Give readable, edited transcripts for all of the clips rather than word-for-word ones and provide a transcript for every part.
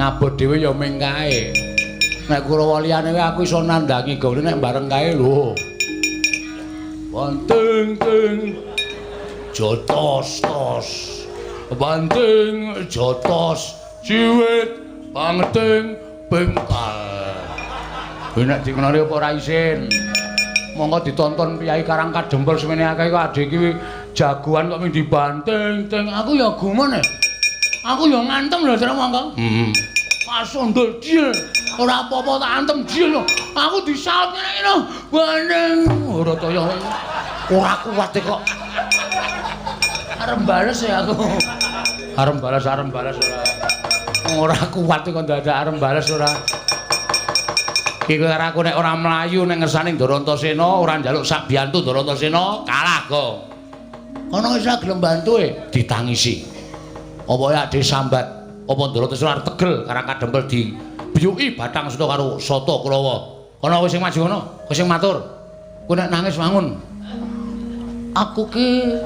Ngabot dhewe ya ming kae. Nek Kurawa liyane wae aku iso nandangi gawe nek bareng kae lho. Banting ting jotos tos. Banting jotos ciwit bangeting bengkal. Kuwi nek dikenali apa ora isin. Monggo ditonton piyai Karang Kadempel semene akeh kok adhe iki jagoan kok ming dibanting ting. Aku ya gumun e. Aku ya ngantem lho jare monggo. Heeh. Pasundul diel. Ora apa-apa tak antem diel lho. Aku disaut ngene iki lho. Banting ora kaya ora kuat kok. Arep bales ya aku. Arep bales ora. Ora kuat kok dadak arep bales ora. Iki karo aku nek ora mlayu nek ngersane Ndarantasena ora njaluk sak biyantu Ndarantasena kalah kok. Kono wis gelem bantu e ditangisi. Apa ya ade sambat apa Ndarantasena arep tegel Karang Kadempel dibiyuki batang suta karo Sata Kurawa. Kono wis sing maju kono, kowe sing matur. Kowe nek nangis wangun. Aku ki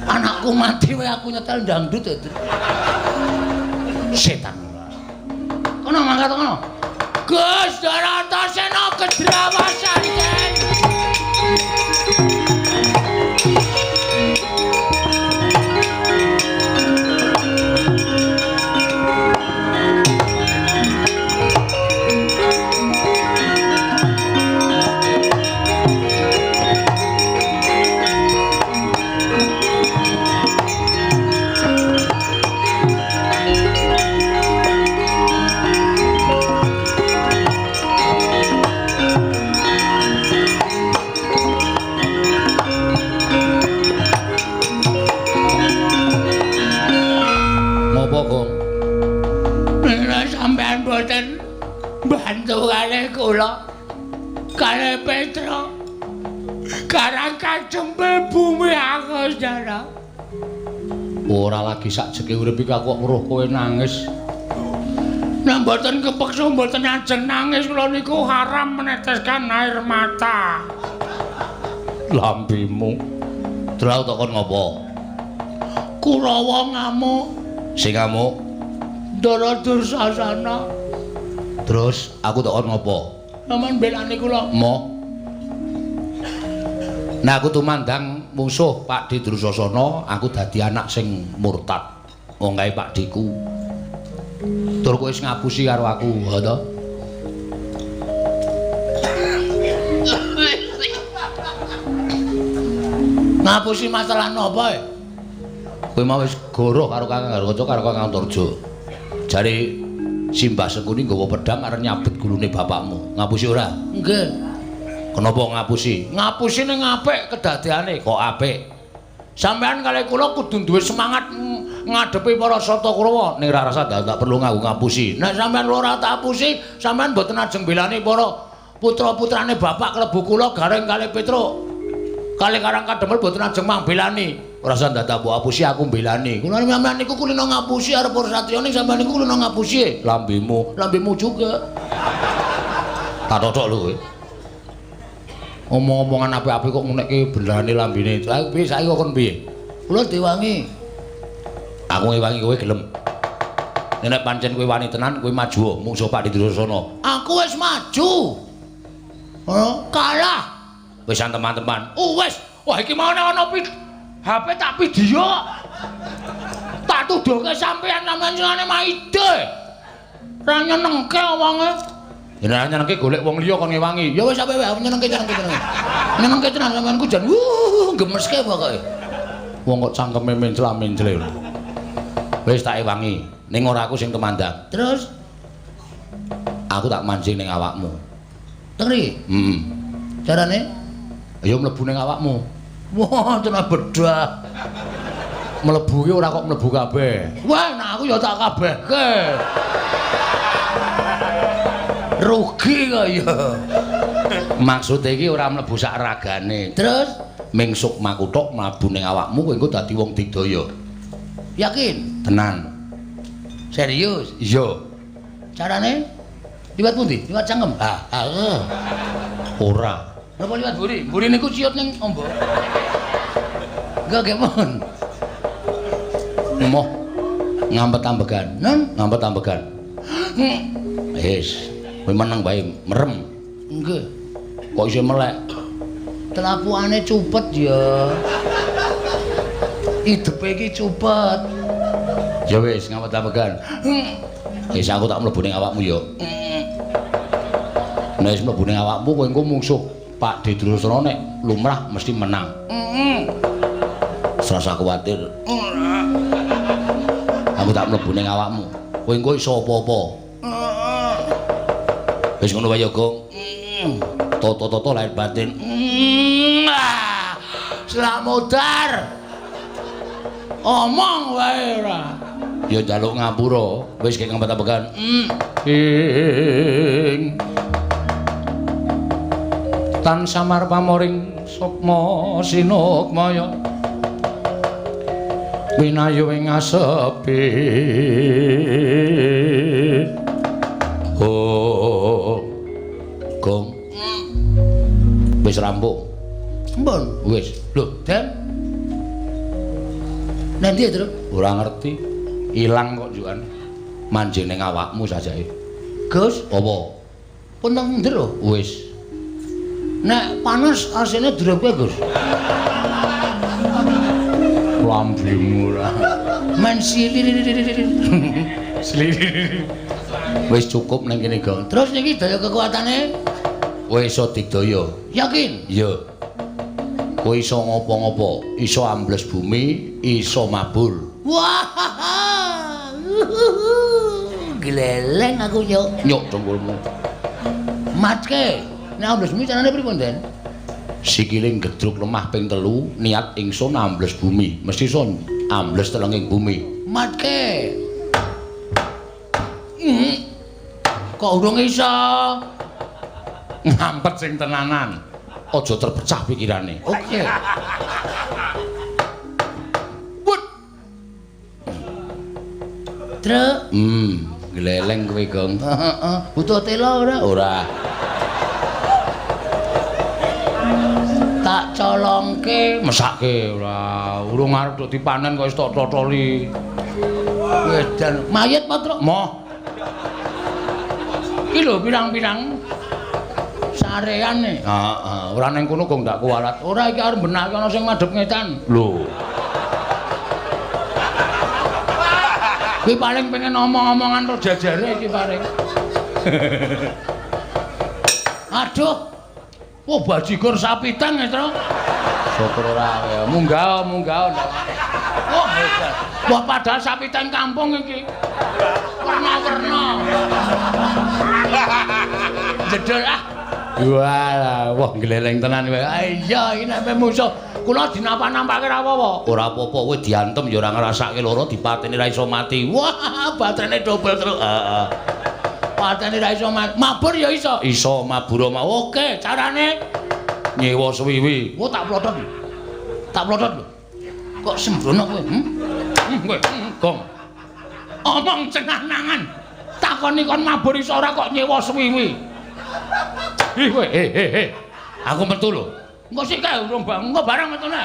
anakku mati wae aku nyetel dangdut. Setan. Kono mangkat kono. Gus Ndarantasena kedrawasan iki. Bantu kalih kula kalih Petro Karang Kadempel bumi aku saudara. Ora lagi sakjeke urip iki aku kok weruh kowe nangis. Nek mboten kepeksa mboten ajeng nangis kula niku haram meneteskan air mata. Lambemu. Terus tak kon ngopo? Kurawa ngamuk. Sing ngamuk Ndara Dursasana. Terus aku tak kon ngopo? Sampeyan belani kula. Moh. Nah aku tumandang mungsuh Pakdhe Dursasana, aku dadi anak sing murtad. Wong kae Pakdheku. Tur kowe wis ngapusi karo aku, ha to? Ngapusi masalah napa e? Kowe mau wis goroh karo Kakang Garukaca karo Kakang Antarja. Jare Simbah Sengkuni nggawa pedhang arep nyabet gulune bapakmu. Ngapusi ora? Nggih. Kenapa ngapusi? Ngapusi ning apik kedadeane. Kok apik? Sampeyan kalih kula kudu duwe semangat ngadepi para Sata Kurawa. Ning ora rasa ndak perlu nganggo ngapusi. Nek sampeyan ora tak apusi, sampeyan mboten ajeng belani para putra-putrane bapak klebu kula Gareng kalih Petruk. Kalih Karang Kadempel mboten ajeng mangbelani. Ora usah dadak mbok apusi aku mbelani. Kula sampeyan niku kulino ngapusi arep para satriya ning sampeyan niku kulino ngapusi. Lambemu, lambemu juga. Tak totok lho kowe. Omong-omongan apik-apik kok ngunekke belane lambene. Lha piye saiki kok kon piye? Kula diwangi. Aku ngewangi kowe gelem. Nek pancen kowe wani tenan kowe maju mungsuh Pakdhe Dursasana. Aku wis maju. Oh, kalah. Wis teman-teman. Oh wis. Wah iki mau ana HP tak video. Tak tuduhke sampeyan sampeyan senane maide. Ora nyenengke wonge. Ya nek nyenengke golek wong liya kon ngewangi. Ya wis sampe wae nyenengke nyenengke. Nyenengke tenan sampean ku jan gemeske pokoke. Wong kok cangkeme mencla-mencle. Wis tak ewangi. Ning ora aku sing tumandang. Terus aku tak mancing ning awakmu. Teng mriki? Heeh. Carane? Ya mlebu ning awakmu. Wah, tenan bedah. Mlebu ki ora kok mlebu kabeh. Wah, nek aku ya tak kabehke. Rugi kok ya. Maksude iki ora mlebu sak ragane. Terus ming sukmaku tok mlebu ning awakmu kowe engko dadi wong digdaya. Yakin? Tenan. Serius? Iya. Carane? Liwat pundi? Liwat cangkem? Ha, ha. Ora. Napa liwat mburi? Mburi niku ciut ning ombo. Enggak gemon. Emoh. Ngampet ambegan. Nun, ngampet ambegan. Wis, kowe meneng wae, merem. Nggih. Kok isih melek? Telapukane cupet ya. Idepe iki cupet. Ya wis, ngampet ambegan. Wis aku tak mlebu ning awakmu ya. Nek wis mlebu ning awakmu kowe engko mungsuh Pak Durasana nek lumrah mesti menang. Serasa kuwatir. Aku tak mlebu ning awakmu. Kowe engko iso apa-apa. Wis ngono wae ya, Gong. Toto-toto lahir batin. Slamodar. Omong wae ora. Ya njaluk ngapura, wis kek ngempet-ambegan. Ing tan samar pamoring sukma sinukmaya. Winayu ing asepi. Oh. Gong. Wis rampung. Mbon, wis. Lho, Den. Nanti ya, Truk? Ora ngerti. Ilang kok juan. Manjing ning awakmu sajake. Gus, apa? Pun nang njero? Wis. Nek panas asine drop kowe, Gus. Lambimu ora. Men sili. Wis cukup ning kene, Gong. Terus niki daya kekuatane? Kowe iso digdaya. Yakin? Iya. Kowe iso ngopo-ngopo, iso ambles bumi, iso mabur. Wah. Gleleng aku nyuk. Nyuk dengkulmu. Matke. Nek ambles bumi carane pripun, Den? Sikile gedruk lemah ping 3, niat ingsun ambles bumi. Mesti iso ambles telenging bumi. Matke. Kok urung iso? Ngampet sing tenanan. Aja terpecah pikirane. Oke. Wut. Truk. Gleleng kowe, Gong. Heeh. Butuh tela ora? Ora. Tak colongke, mesake ora. Urung arep dok dipanen kok wis tok totoli. Wedan mayit apa, Truk? Moh. Iki lho pirang-pirang sarean e. Heeh, ora ning kono kok ndak kuwalat. Ora iki arep benake ana sing madhep ngetan. Lho. Kuwi paling pengen omong-omongan ro jajare iki paling. Aduh. Wah, bajigur sapi tang ya, Tru. Syukur ora ya. Munggah, munggah. Wah, hebat. Wah, padahal sapi tang kampung iki. Werna-werna. Jedul ah. Walah, wah gleleng tenan kowe. Iya, iki nek musuh kula dinapa-nampake ora apa-apa. Ora apa-apa, kowe diantem ya ora ngrasake lara, dipateni ra iso mati. Wah, baterene dobel terus. Heeh. Patene ra iso mati. Mabur ya iso. Iso mabur mau. Oke, carane nyewa suwiwi. Wah, tak plotot. Tak plotot lho. Kok sembrono kowe? Kowe, gong. Omong cenah-nangan. Takoni kon mabur iso ora kok nyewa suwiwi. Ih kowe, he. Aku metu lho. Engko sik kae urung bang, engko barang metune.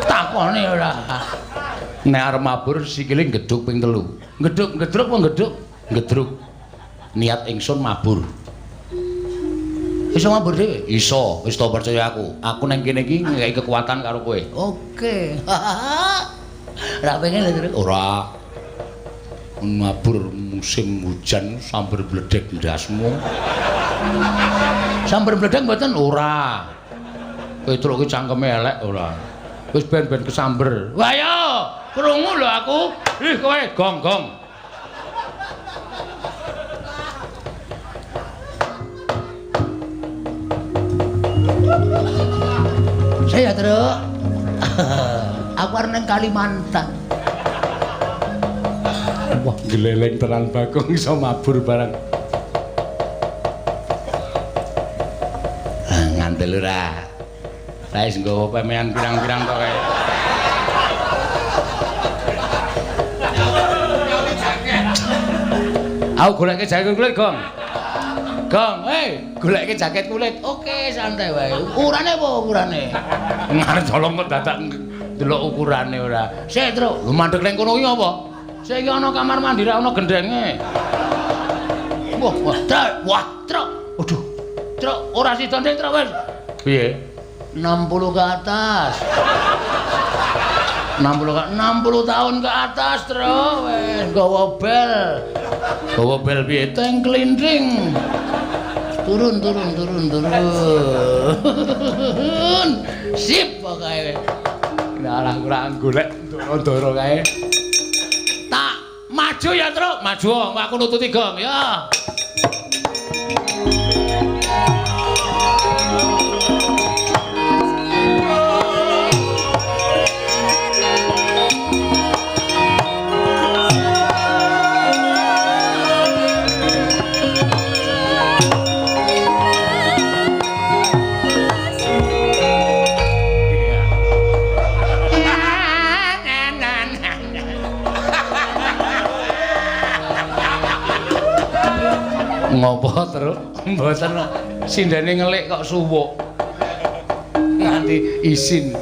Takone ora. Nek arep mabur sikile gedhuk ping 3. Gedhuk, gedruk apa gedhuk? Gedruk. Niat ingsun mabur. Iso mabur dhewe? Iso, wis to percaya aku. Aku nang kene iki ngekeki kekuatan karo kowe. Oke. Ora pengen lho, Truk. Ora. Mabur musim hujan sambar bledek ndasmu. Sambar bledek mboten? Ora. Petruk ki cangkeme elek ora. Wis ben-ben kesamber. Wah yo, krungu lho aku. Ih kowe gong-gong. Saya Truk. Aku arep nang Kalimantan. Wah, gleleng tenan Bagong iso mabur barang. Ah, ngandel ora. Lah wis nggawa pemean pirang-pirang to kae. Aku goleke jaket kulit, Gong. Gong, hei, goleke jaket kulit. Oke, santai wae. Ukurane apa ukurane? Ngarep colong kok dadak Delok ukurane ora. Sik, Truk. Lho mandeg ning kono ki apa? Sik iki ana kamar mandi ra ana gendenge. Wah, wah, Truk. Wah, Truk. Aduh. Truk, ora sida ndek, Truk wis. Piye? 60 ke atas. 60 tahun ke atas, Truk. Wis nggawa bel. Gawa bel piye? Teng klinting. Turun, turun, turun, turun. Sip pokoke. Nah, kurang golek ndoro-ndoro kae. Tak maju ya, Truk. Maju, aku nututi gong ya. Ngopo, Truk? Mboten sindene ngelik kok suwuk. Nganti isin.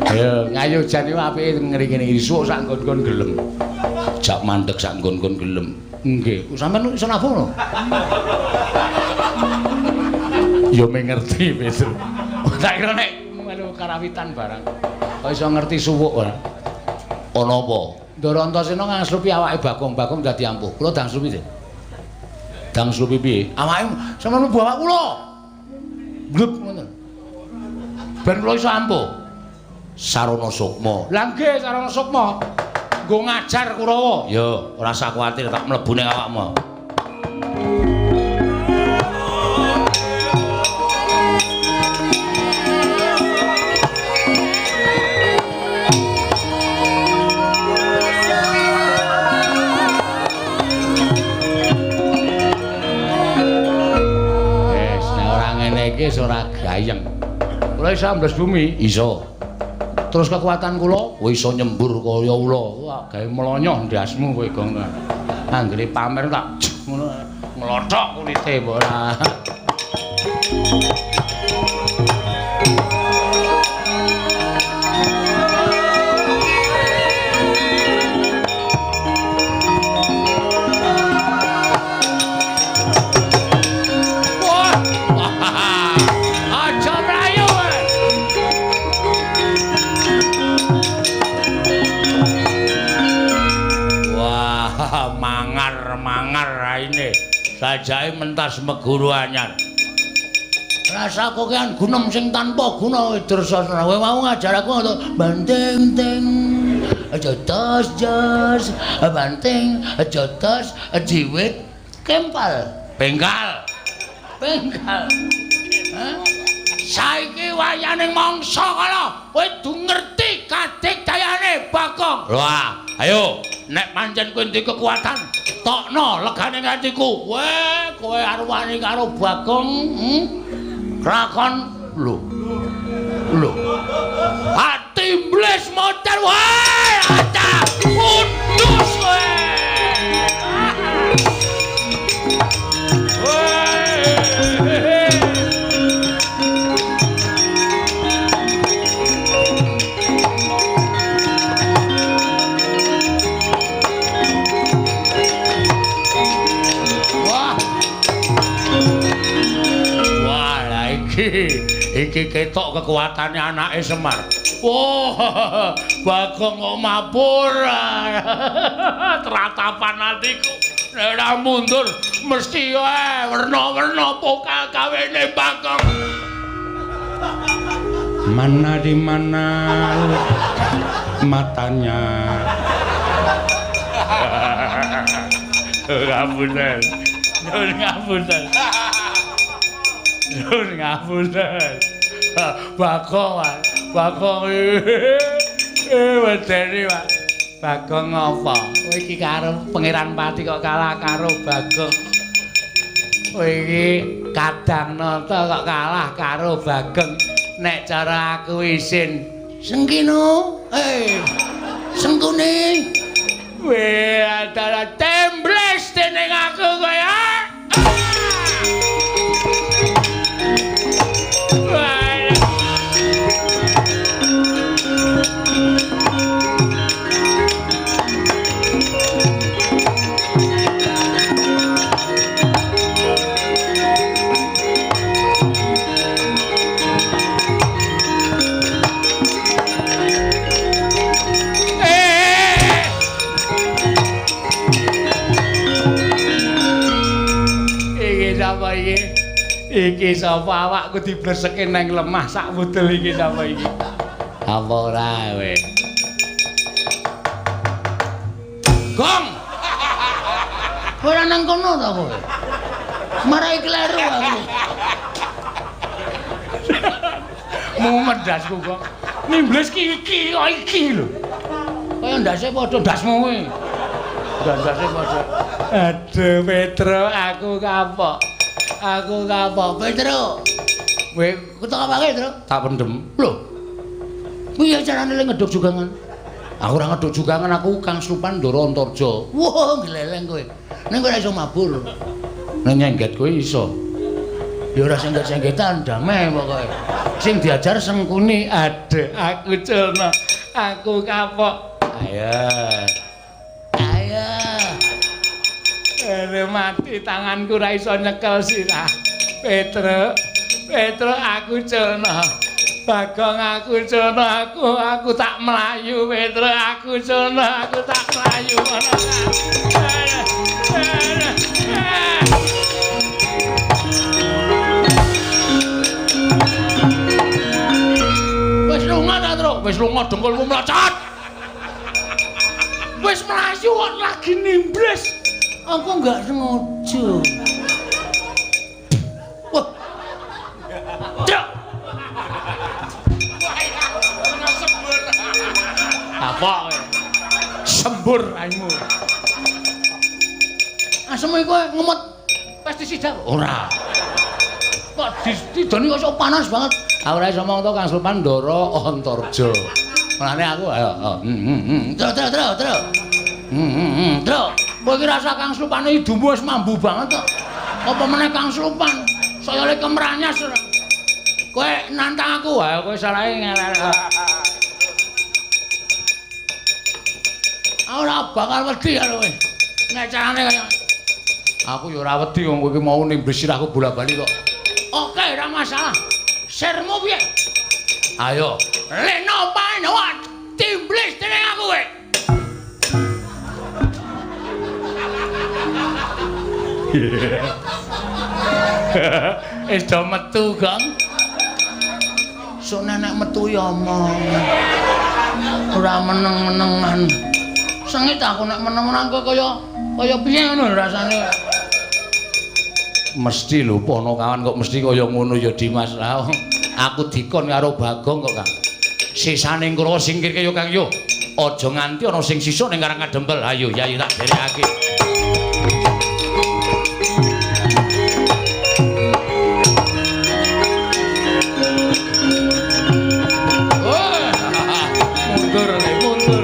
Ayo, ngayo jan iku apike ngene iki suwuk sak nggon-nggon gelem. Jak mandeg sak nggon-nggon gelem. Nggih, sampean iso nabuh lho. Ya mung ngerti, Petruk. Tak kira nek melu karawitan barang. Kok iso ngerti suwuk ora? Ana apa? Ndara Antasena ngangslupi awake Bagong, Bagong dadi ampuh. Kula dangslupi, Dik. Dangslupi piye? Awake sampeyan mlebu awak kula. Blep ngono. Ben kula iso ampuh. Sarana sukma. Lah nggih, sarana sukma. Nggo ngajar Kurawa. Ya, ora usah kuwatir tak mlebu ning awakmu. Iki ora gayeng. Kula iso ambles bumi, iso. Terus kekuatan kula, kowe iso nyembur kaya ula. Wah, gawe mlonyoh ndasmu kowe, Gong. Anggere pamer tak ngono nglothok kulite mbok ora. Sajae mentas meguru anyar. Rasa kokean gunem sing tanpa guna Dursasana. Kowe mau ngajar aku ngono banting ting aja tos jos banting aja tos jiwit kempal. Bengkal. Bengkal. Hah? Saiki wayane mangsa kala kowe du ngerti kadigdayane Bagong. Wah, ayo nek pancen kowe duwe kekuatan tokno legane atiku. Kowe kowe arep wani karo Bagong, Krakon lho. Lho. Ati mblis motor wae, ata kudus kowe. Iki ketok kekuatane anake Semar. Wah, Bagong kok mabur. Tratapan atiku. Nek ora mundur mesti wae werna-werna pokal kawene Bagong. Mana di mana matanya. Ngapunten. Nyuwun ngapunten. Nyuwun ngapunten. Bagong, Bagong. Wedeni, Pak. Bagong apa? Kowe iki karo Pangeran Pati kok kalah karo Bagong. Kowe iki Kadang Nata kok kalah karo Bagong. Nek cara aku isin. Sengkino, Sengkune. Weh, adalah tembles dening aku kowe. Sapa iki? Iki sapa awakku dibleseke nang lemah sak wudel iki sapa iki? Apa ora kowe? Gong. Ora nang kono ta kowe? Marai kleru aku. Mumet ndasku kok. Nimbles ki iki kok iki lho. Kaya ndase padha ndasmu kuwi. Ndase padha. Aduh Petro, aku kapok. Aku kapok Petro. Kowe ketok apake, Tru? Tak pendem. Lho. Piye carane le ngeduk jugangan? Aku ora ngeduk jugangan, aku Kang Slupan Ndara Antarja. Wah, gleleng kowe. Ning kowe ora iso mabur. Ning nyengget kowe iso. Ya ora sengget-senggetan, damai pokoke. Sing diajar Sengkuni. Aduh, aku culna. Aku kapok. Ayo. Ayo. Aduh, mati tanganku ora iso nyekel sirah. Petro, Petro aku culna. Bagong aku culna, aku tak mlayu Petro, aku culna, aku tak mlayu ana. Wis lunga ta, Tru? Wis lunga dengkulmu mlocot. Wis mlayu kok lagi nimbles. Aku enggak sengaja. Wah. Cuk. Apa kowe? Sembur raimu. Asem iku ngemot pestisida ora. Kok didoni kok iso panas banget. Aku ora iso mong to Kang Slupan Ndara Antarja. Mulane aku ayo. Tru tru tru tru. Tru. Kowe iki rasa Kang Slupane idumu wis mambu banget kok. Apa meneh Kang Slupan? Saya le kemranyas ora. Kowe nantang aku, ayo kowe salahe ngelek. Ora bakal wedi karo kowe. Nek carane kaya aku ya ora wedi wong kowe iki mau nimbes sirahku bola-bali kok. Oke, ora masalah. Sirmu piye? Ayo, leno pae timblis dening aku kowe. Wis do metu, Gong. Sok nenek metu ya omong. Ora meneng-menengan. Sengit aku nek meneng-meneng kok kaya kaya piye ngono rasane. Mesti lho Ponokawan kok mesti kaya ngono ya Dimas. Lah aku dikon karo Bagong kok, Kang. Sisane Kurawa singkirke yo Kang yo. Aja nganti ana sing sisuk ning Karang Kadempel. Ayo yayi tak derekake. Mundur, mundur.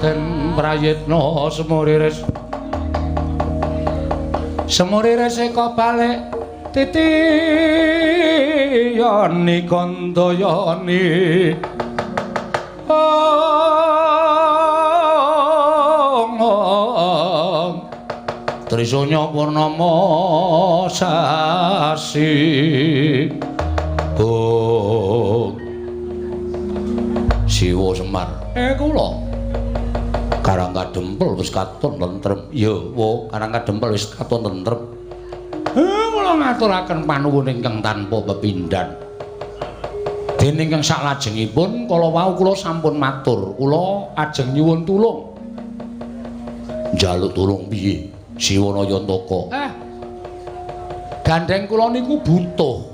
Den prayitna semuriris semuriris eka balik titiyani kandayani ong Trisunya purnama sasi Bung Siwa Semar kula Karang Kadempel wis katon tentrem. Ya, wo, Karang Kadempel wis katon tentrem. Kula ngaturaken panuwun ingkang tanpa pepindhan. Dene ingkang saklajengipun kala wau kula sampun matur, kula ajeng nyuwun tulung. Njaluk tulung piye? Siwana Yantaka. Gandheng kula niku butuh.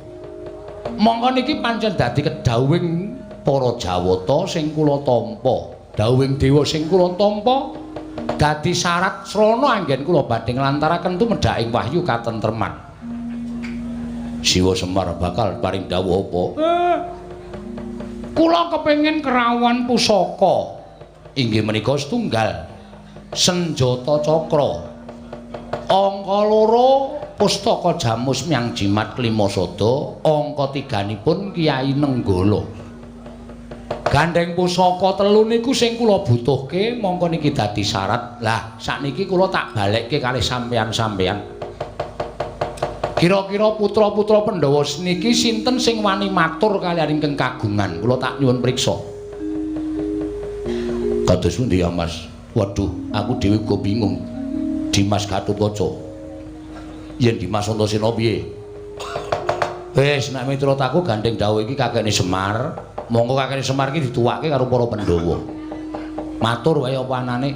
Mongko niki pancen dadi kedhawuhing para Jawata sing kula tampa. Dawuhing dewa sing kula tampa dadi syarat srana anggen kula badhe nglantaraken tumedhaking wahyu katentreman. Siwa Semar bakal paring dawuh apa? Kula kepengin kerawuhan pusaka. Inggih menika setunggal senjata cakra. Angka loro pustaka Jamus Myang Jimat Klimasada, angka tiganipun Kyai Nenggala. Gandheng pusaka telu niku sing kula butuhke, mongko niki dadi syarat. Lah, sakniki kula tak balekke kalih sampeyan-sampeyan. Kira-kira putra-putra Pandhawa niki sinten sing wani matur kaliyan ingkang kagungan? Kula tak nyuwun priksa. Kados pundi ya, Mas? Waduh, aku dhewe uga bingung. Dimas Gatotkaca. Yen Dimas Antasena piye? Wis nek miturut aku gandheng dawuh iki kakekne Semar. Monggo kakekne Semar iki dituwake karo para Pandhawa. Matur wae apa anane.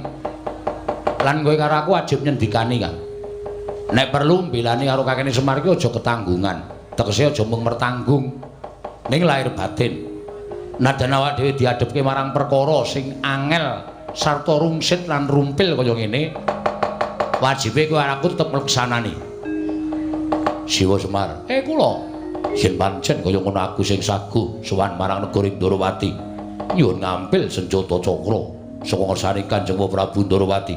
Lan kowe karo aku wajib nyendikani, Kang. Nek perlu mbelani karo kakekne Semar iki aja ketanggungan. Tegese aja mung mertanggung. Ning lahir batin. Nadan awak dhewe diadhepke marang perkara sing angel sarta rungsit lan rumpil kaya ngene. Wajibe kowe aku tetep ngleksanani. Siwa Semar. Kula yen pancen kaya ngono aku sing saguh sowan marang negara Ndorowati. Nyuwun ngampil senjata cakra saka ngersane Kanjeng Prabu Ndorowati.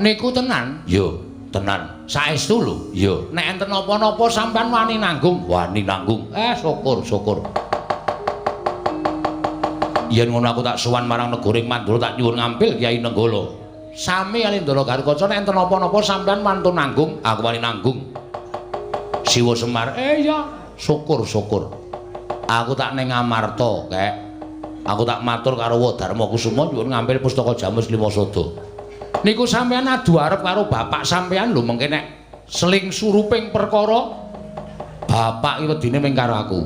Niku tenan? Ya, tenan. Saestu lho. Ya, nek enten napa-napa sampean wani nanggung? Wani nanggung. Syukur, syukur. Yen ngono aku tak sowan marang negara Mandura tak nyuwun ngampil Kyai Nenggala. Sami kali Ndara Gatotkaca nek enten napa-napa sampean wantun nanggung, aku wani nanggung. Siwa Semar, iya, syukur syukur. Aku tak ning Amarta, Kek. Aku tak matur karo Dharma Kusuma nyuwun ngambil pustaka Jamus Limasada. Niku sampean adu arep karo bapak sampean lho mengke nek seling suruping perkara bapak iki wedine ming karo aku.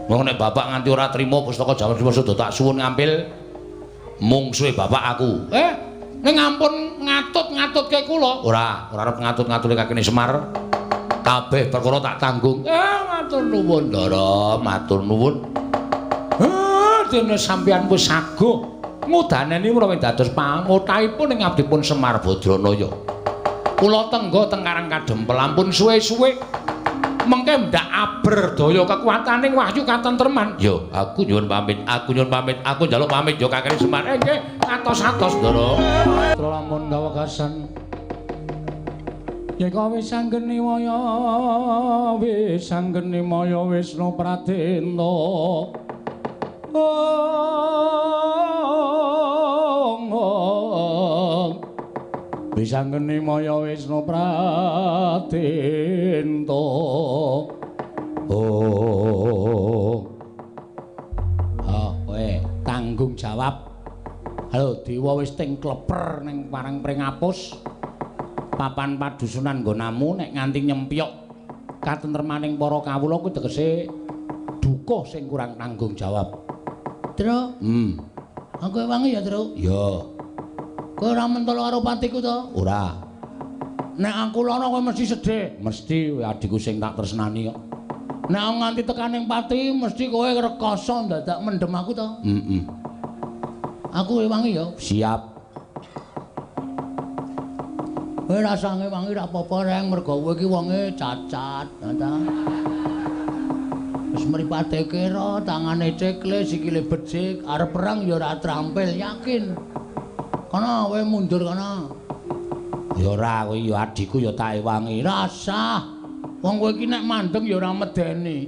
Monggo nek bapak nganti ora trima pustaka Jamus Limasada tak suwun ngambil mungsuhe bapak aku. Ning ampun ngatut-ngatutke kula. Ora, ora arep ngatut-ngatutke kakene Semar. Kabeh perkara tak tanggung. Matur nuwun, Ndara, matur nuwun. Dene sampeyan wis saguh ngudaneni menawi dados pangotahipun ing abdipun Semar Badranaya. Kula tengga teng Karang Kadempel ampun suwe-suwe. Mengke ndak aberdaya kekuataning wahyu katentreman. Yo, aku nyuwun pamit, aku nyuwun pamit, aku njaluk pamit yo kakene Semar. Nggih, atos-atos, Ndara. Lamun kawekasan yeka wis anggeni waya, wis anggeni maya Wisnu Pradena. Wis anggeni maya Wisnu Pradenta. Oh. Ah, kowe tanggung jawab. Halo, dewa wis ting kleper ning parang pringapus. Papan padusunan nggonamu nek nganti nyempyok katentremaning para kawula kuwi tegese duka sing kurang tanggung jawab. Tru. Aku ewangi ya, Tru. Ya. Kowe ora mentolo karo patiku to? Ora. Nek aku lara kowe mesti sedih. Mesti adikku sing tak tresnani kok. Nek aku nganti tekaning pati mesti kowe rekoso ndadak mendem aku to? Heeh. Aku ewangi ya. Siap. Kowe rasane wangi ra apa-apa reng mergo kowe iki wonge cacat, ta. Wis mripate kira, tangane cekle, sikile becik, arep perang ya ora trampil, yakin. Kono kowe mundur kono. Ya ora, kowe ya adikku ya tak ewangi. Rasah. Wong kowe iki nek mandeng ya ora medeni.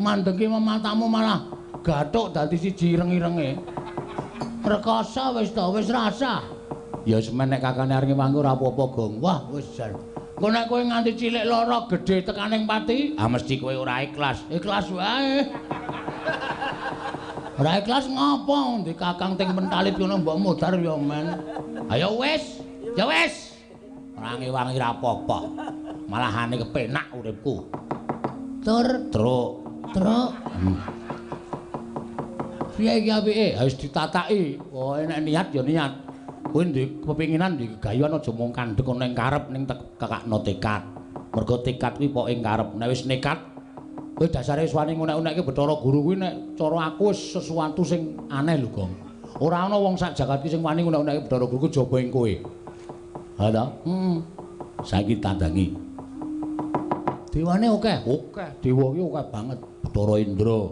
Mandeng ki matamu malah gathuk dadi siji ireng-irenge. Rekoso wis to, wis rasah. Ya semen nek kakane arep ngewangi ora apa-apa, Gong. Wah, wis jan. Engko nek kowe nganti cilik lara gedhe tekaning pati, ah mesti kowe ora ikhlas. Ikhlas wae. Ora ikhlas ngopo ndek kakang ting mentalit ngono mbok modar ya men. Ayo wis, ya wis. Ora ngewangi ra apa-apa. Malahane kepenak uripku. Tur truk, truk. Piye iki apike? Harus ditataki. Pokoke nek niat ya niat. Kowe ndek kepinginan ndek gayuhan aja mung kandhek ana ing karep ning kekakno tekad. Mergo tekad kuwi pokoke ing karep. Nek wis nekat kowe dasare wis wani ngunek-unekke Bathara Guru kuwi nek cara aku wis sesuatu sing aneh lho, Gong. Ora ana wong sak jagat iki sing wani ngunek-unekke Bathara Guru kejaba ing kowe. Ha ta? Heeh. Saiki tandangi. Dewane akeh, akeh. Dewa iki akeh banget. Bathara Indra,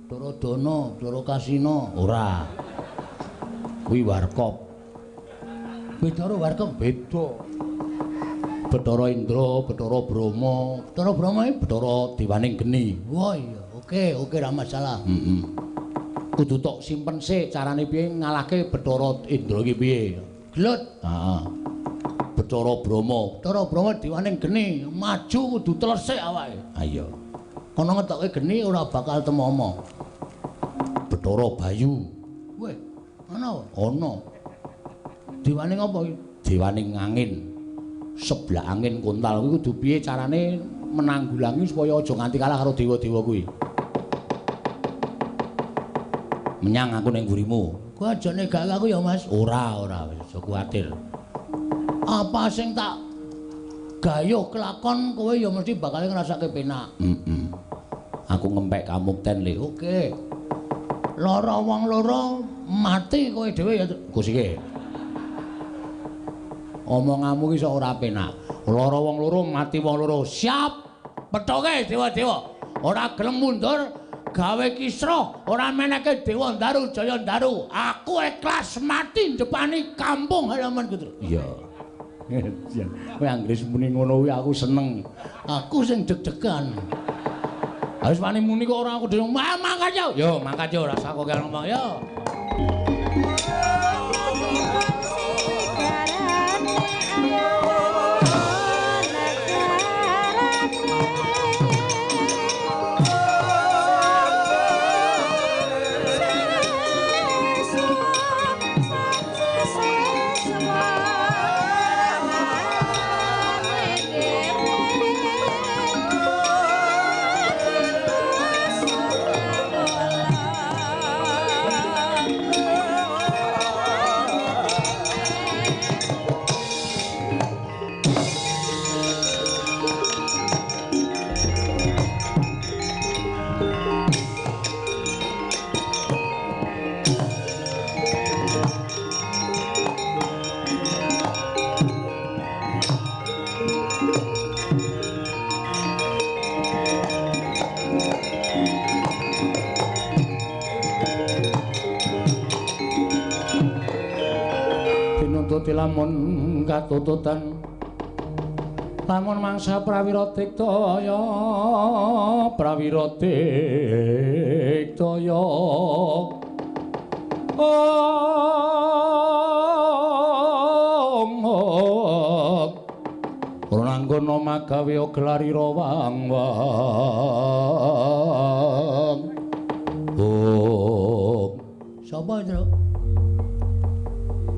Bathara Dana, Bathara Kasina, ora. Kuwi warkop. Bathara warkop beda. Bathara Indra, Bathara Brahma, Bathara Brahma iki Bathara dewaning geni. Wah iya, oke, oke ra masalah. Heeh. Kudu tok simpen sik carane piye ngalahke Bathara Indra iki piye. Gelut. Heeh. Bathara Brahma, Bathara Brahma dewaning geni, maju kudu telesik awake. Ha iya. Kono ngetoke geni ora bakal temomo. Bathara Bayu. Weh, ana? Ana. Dewaning apa iki? Dewaning angin. Sebelah angin kontal kuwi kudu piye carane menanggulangi supaya aja nganti kalah karo dewa-dewa kuwi. Menyang aku ning mburimu. Kowe aja negak aku ya, Mas. Ora, ora, wis aja kuwatir. Apa sing tak gayuh kelakon kowe ya mesti bakal ngrasake penak. Heeh. Aku ngempek kamukten le. Oke. Lara wong loro mati kowe dhewe ya Gus iki. Omonganmu iki sok ora penak. Lara wong loro mati wong loro. Siap. Pethoke dewa-dewa. Ora gelem mundur gawe kisruh, ora meneke Dewa Ndaru Jaya Ndaru. Aku ikhlas mati ndepani kampung halaman Putra. Iya. Kowe anggere muni ngono kuwi aku seneng. Aku sing deg-degan. Wis wani muni kok ora aku dhewe. Mangkat yo. Yo mangkat yo rasa kok ngomong yo. Lamun katututan lamun mangsa prawira diktaya prawira diktaya om ora anggono magawe gelarira wang wang om sapa Indra?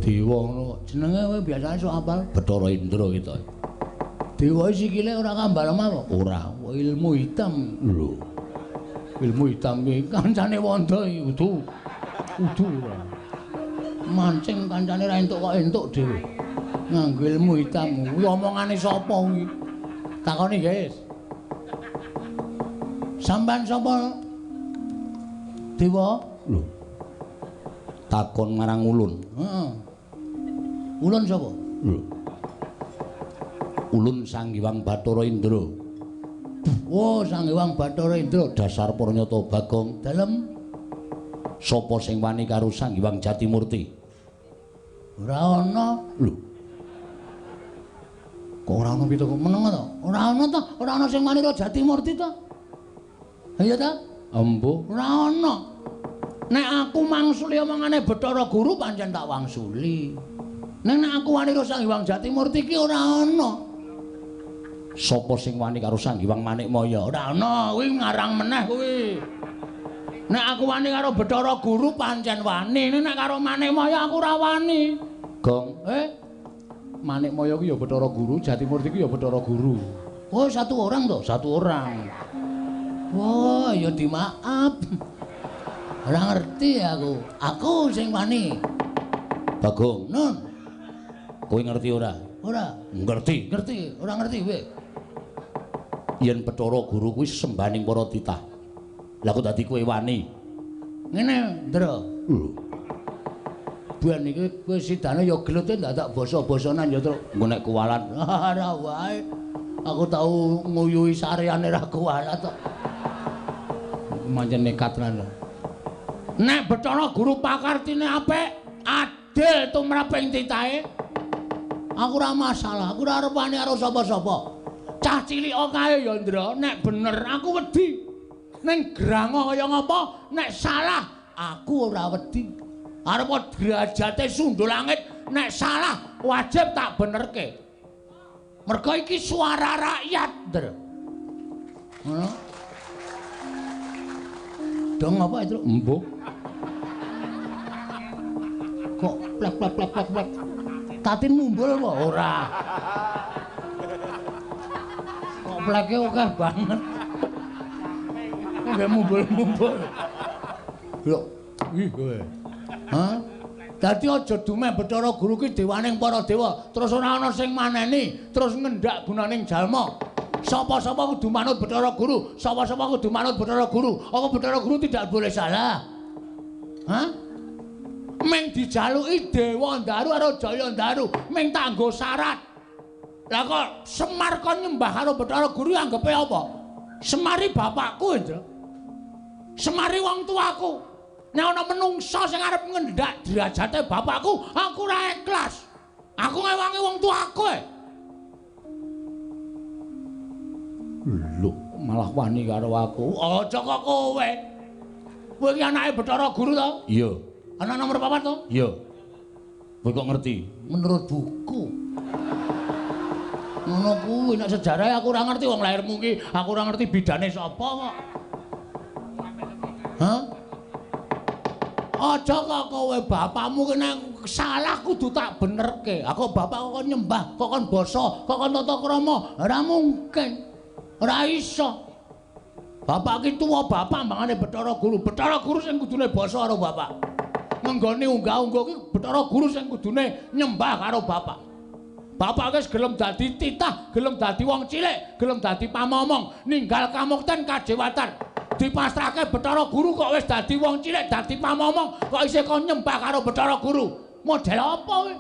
Dewa ngono jenenge kowe biasane sok apal Bathara Indra kita. Dewa sikile ora kambal apa? Ora, ilmu hitam lho. Ilmu hitam iki kancane wanda iki udu. Udu ora. Mancing kancane ra entuk kok entuk dhewe. Nganggo ilmu hitam. Kuwi omongane sapa kuwi? Takoni, guys. Sampeyan sapa? Dewa? Lho. Takon marang ulun. Heeh. Ulun sapa? Lho. Ulun Sang Hyang Bathara Indra. Oh, Sang Hyang Bathara Indra dasar pranyata Bagong. Dalem sapa sing wani karo Sang Hyang Jatimurti? Ora ana. Lho. Kok ora ana piye to kok meneng to? Ora ana to, ora ana sing wani karo Jatimurti to. Iya ta? Embuh, ora ana. Nek aku mangsuli omongane Bathara Guru pancen tak wangsuli. Ning nek aku wani karo Sang Hyang Jatimurti iki ora ana. Sapa sing wani karo Sang Hyang Manikmaya? Ora ana, kuwi ngarang meneh kuwi. Nek aku wani karo Bathara Guru pancen wani, nek karo Manikmaya aku ora wani. Gong, Manikmaya ku ya Bathara Guru, Jatimurti ku ya Bathara Guru. Oh, satu orang toh? Satu orang. Wah, ya dimaaf. Ora ngerti aku. Aku sing wani. Bagong, Nun. Kowe ngerti ora? Ora. Ngerti. Ngerti, ora ngerti kowe. Yen Bathara Guru kuwi sembaning para titah. Lah kok dadi kowe wani? Ngene, Ndra. Lho. Ben iki kowe sidane ya gelute ndak basa-basanan ya, Truk. Engko nek kuwalat ora wae. Aku tau nguyuhi sareane ra kuwalat kok. Mancen nekat tenan. Nek Bathara Guru pakartine apik, adil tumraping titahe. Aku ora masalah, aku ora arep wani karo sapa-sapa. Cah cilik kae ya, Ndra, nek bener aku wedi. Ning grango kaya ngapa, nek salah aku ora wedi. Arep derajate sundul langit, nek salah wajib tak benerke. Mergo iki suara rakyat, Ndra. Ngono. Dong apa itu? Embuh. Kok plek plek plek plek plek. Tatin mumbul apa ora? Kok pleke akeh banget. Nggak mumbul-mumbul. Lho, ih kowe. Hah? Dadi aja dumeh Bathara Guru ki dewaning para dewa, terus ora ana sing maneni, terus ngendak gunaning jalma. Sapa-sapa kudu manut Bathara Guru, sapa-sapa kudu manut Bathara Guru. Apa Bathara Guru tidak boleh salah? Hah? Meng dijaluki Dewa Ndaru karo Jaya Ndaru, meng tanggo syarat. Lah kok Semar kon nyembah karo Bathara Guru anggepe apa? Semari bapakku, Indra. Semari wong tuaku. Nek ana menungsa sing arep ngendak derajate bapakku, aku ora ikhlas. Aku ngewangi wong tuaku. Lho, malah wani karo aku. Aja kok kowe. Kowe iki anake Bathara Guru to? Iya. Anak nomor 4 to? Iya. Kowe kok ngerti? Menurut buku. Ngono kuwi nek sejarah aku ora ngerti wong lahirmu ki, aku ora ngerti bidane sapa kok. Hah? Aja kok kowe bapakmu ki nek salah kudu tak benerke. Aku bapak kok nyembah, kok kon basa, kok kon tata krama, ora mungkin. Ora iso. Bapak ki tuwa bapak mangane Bathara Guru. Bathara Guru sing kudune basa karo bapak. Ngenggone unggah-ungguh ki Bathara Guru sing kudune nyembah karo bapak. Bapak wis gelem dadi titah, gelem dadi wong cilik, gelem dadi pamomong, ninggal kamukten kajewatan. Dipasrahke Bathara Guru kok wis dadi wong cilik, dadi pamomong, kok isih kon nyembah karo Bathara Guru. Model apa kowe?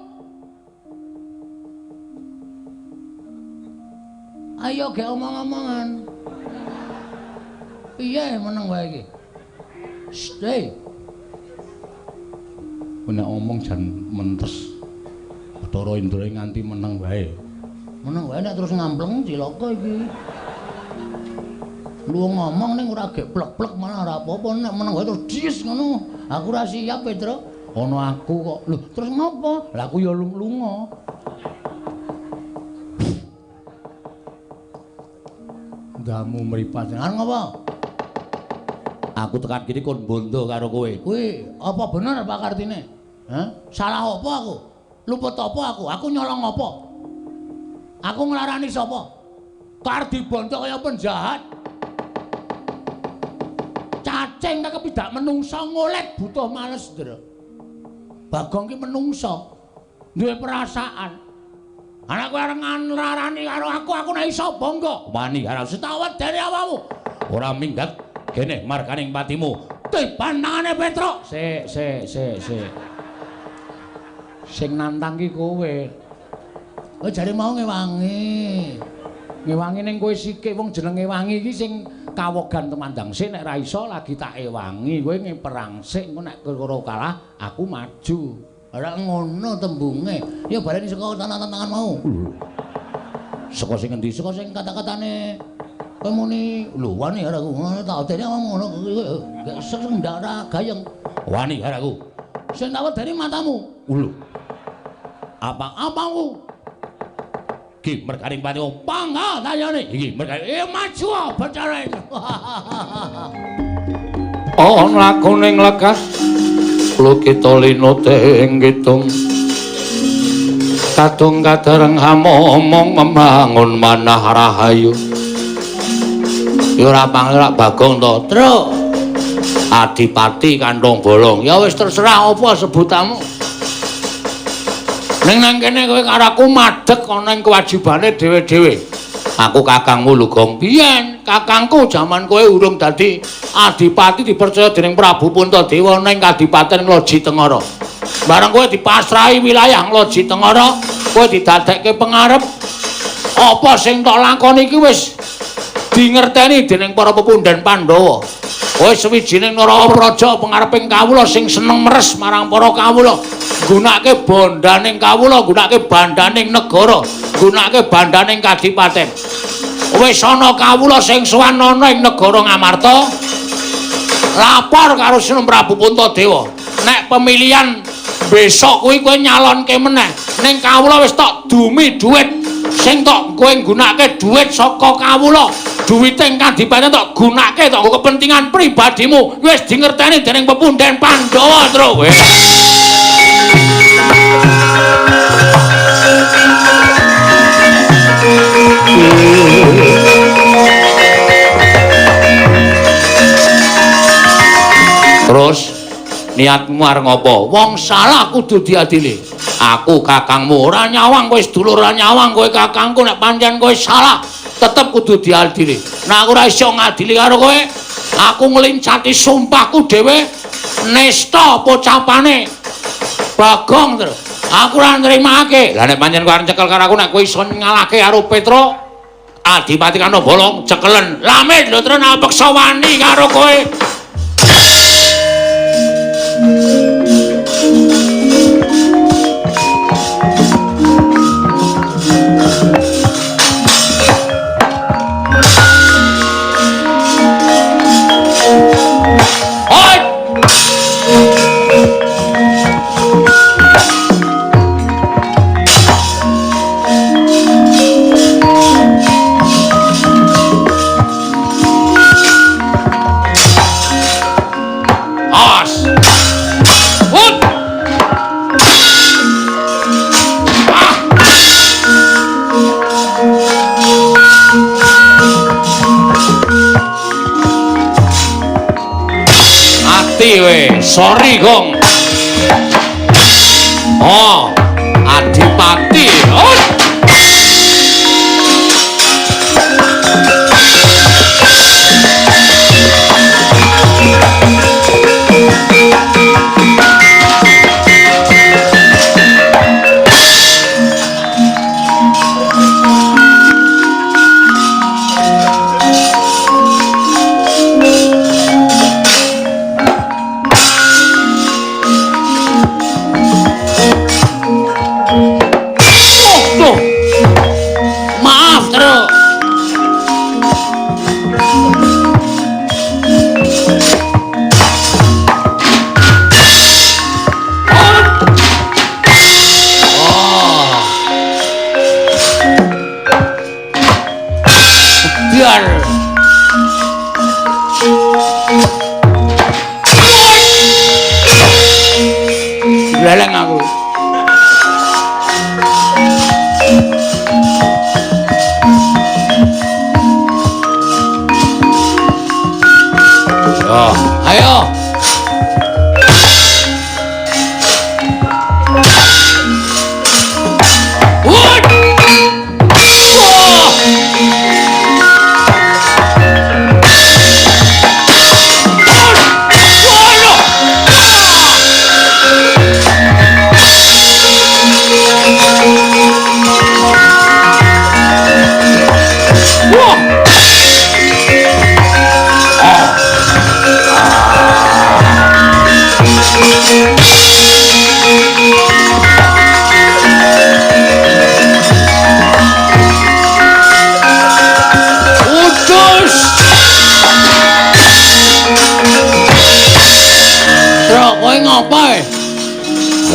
Ayo gek omong-omongan. Piye meneng wae iki? Stay. Nek omong jan mentes. Bathara Indra nganti meneng wae. Meneng wae nek terus ngampleng cilaka iki. Lu ngomong ning ora gek plek-plek malah ora apa-apa, nek meneng wae terus dies ngono. Aku ora siap, Petro. Ana aku kok. Lho, terus ngopo? Lah aku ya lunga. Ndamu mripat. Arep ngopo? Aku tekan kene kon bondo karo kowe. Kuwi apa bener Pak Kartine? Hah? Salah apa aku? Luput apa aku? Aku nyolong apa? Aku nglarani sapa? Kar dibondo kaya penjahat. Cacing kaya kepidak menungsa ngolet butuh males, Ndra. Bagong ki menungsa, duwe perasaan. Anak kowe arep nglarani karo aku, aku nek iso bangga. Wani karo sitawet dene awakmu. Ora minggat kene marganing patimu. Tiban tangane Petruk. Sik, sik, sik, sik. Sing nantang ki kowe. Oh jare mau ngewangi. Ngewangi ning kowe sikik wong jeneng ngewangi iki sing kawogan temandang sik nek ra iso lagi tak ewangi. Kowe ngeperang sik engko nek karo kalah aku maju. Ora ngono tembunge. Ya baleni saka tantangan mau. Saka sing endi? Saka sing kata-katane kowe muni lho wani karo aku. Ngono tak odene ngomong ngono gak sing ndak ora gayeng. Wani karo aku. Sing tak wedeni matamu. Lho. Apa-apamu? Ki merganing patimu. Pangga tayane. Iki merganing. Maju Bathara itu. Lakune nglekas lukita linute ing kidung kadung kadareng hamomong membangun manah rahayu. Ya ora panglak Bagong to, Truk. Adipati kantong bolong. Ya wis terserah apa sebutamu. Ning nang kene kowe karo aku madhek ana ing kewajibane dhewe-dhewe. Aku kakangmu lho, Gong. Biyen kakangku jaman kowe urung dadi adipati dipercaya dening Prabu Puntadewa ning Kadipaten Ngloji Tengara. Bareng kowe dipasrahi wilayah Ngloji Tengara, kowe didadekke pengarep. Apa sing tok lakoni iki wis dingerteni dening para pepundhen Pandhawa. Kowe sawijining Narapraja pengareping kawula sing seneng meres marang para kawula, nggunakake bondaning kawula, nggunakake bandaning negara, nggunakake bandaning kadipaten. Wis ana kawula sing sowan ana ing negara Ngamarta, lapor karo Sinun Prabu Puntadewa. Nek pemilihan besok kuwi kowe nyalonke meneh, ning kawula wis tok dumi dhuwit sing tok kowe nggunakake dhuwit saka kawula. Duwite ing kadipaten tok gunake tok nggo kepentingan pribadimu, wis dingerteni dening pepundhen Pandhawa, Truk. Terus niatmu arep ngopo? Wong salah kudu diadili. Aku kakangmu ora nyawang kowe sedulur, ora nyawang kowe kakangku, nek pancen kowe salah tetep kudu diadili. Nek aku ora iso ngadili karo kowe, aku ngelincati sumpahku dhewe, nista pocapane Bagong terus. Aku ora nrimake. Lah nek pancen kowe arep ncekel karo aku, nek kowe iso ngalahke karo Petruk Adipati Kantong Bolong, cekelen. Lamit lho terus aku peksa wani karo kowe. Sorry Gong. Oh, Adipati. Oh. Leleng aku. Oh, ayo.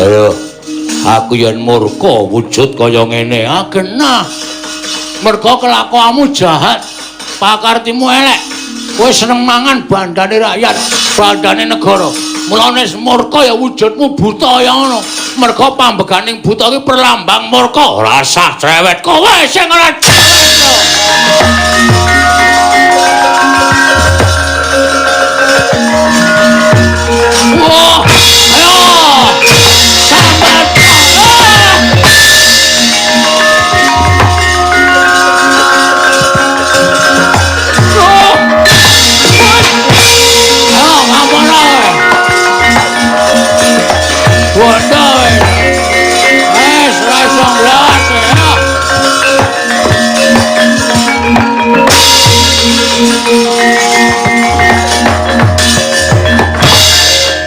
Ayo, aku yen murka wujud kaya ngene. Ah genah. Mergo kelakuanmu jahat, pakartimu elek. Kowe seneng mangan bandane rakyat, bandane negara. Mulane murka ya wujudmu buta ya ngono. Merga pambeganing buta iki perlambang murka. Ora sah cerewet. Kowe sing ora cerewet. Wah, ayo. Sambat. Ayo, ngamono. Bodoh. Wes, ora iso nglawat ya.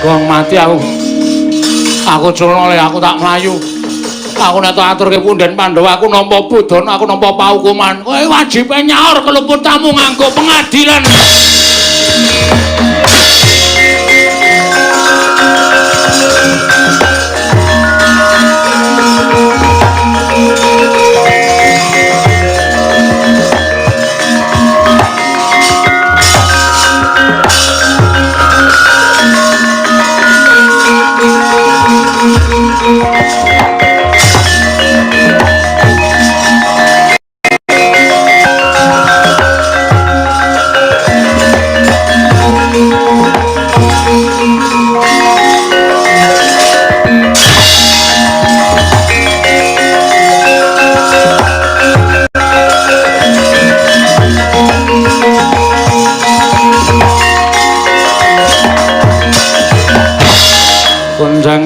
Gong mati aku. Aku culno le, aku tak mlayu. Aku nek tak aturke punden Pandhawa, aku nampa pudana, aku nampa paukuman. Kowe wajibe nyaur keluputamu nganggo pengadilan.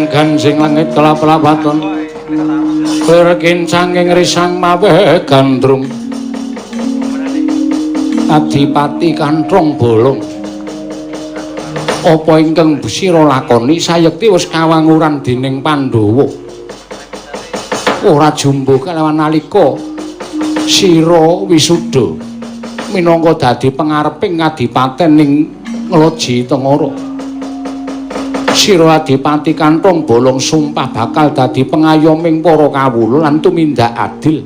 Gansing langit kelap-lapaton lir kincanging risang maweh gandrung Adipati Kanthong Bolong apa ingkang sira lakoni sayekti wis kawanguran dening Pandhawa ora jumbuh kelawan nalika sira wisuda minangka dadi pengareping kadipaten ing Ngloji Tengara. Sira Adipati Kanthong Bolong sumpah bakal dadi pengayoming para kawula lan tumindak adil.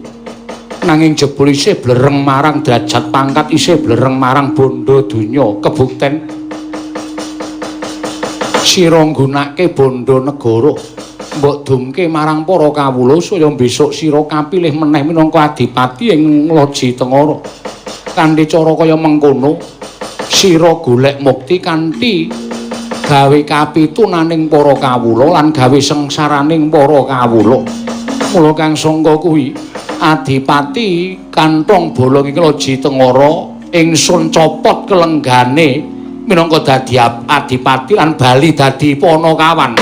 Nanging jebul isih blereng marang derajat pangkat, isih blereng marang bondo donya. Kebukten sira nggunake bondo negara mbok dumke marang para kawula supaya besok sira kapilih meneh minangka adipati ing Ngloji Tengara. Kanthi cara kaya mengkono sira golek mukti kanthi gawe kapitunaning para kawula lan gawe sengsaraning para kawula. Mula kang sangka kuwi Adipati Kanthong Bolong ing Loji Tengara ingsun copot kelenggane minangka dadi adipati lan bali dadi panakawan.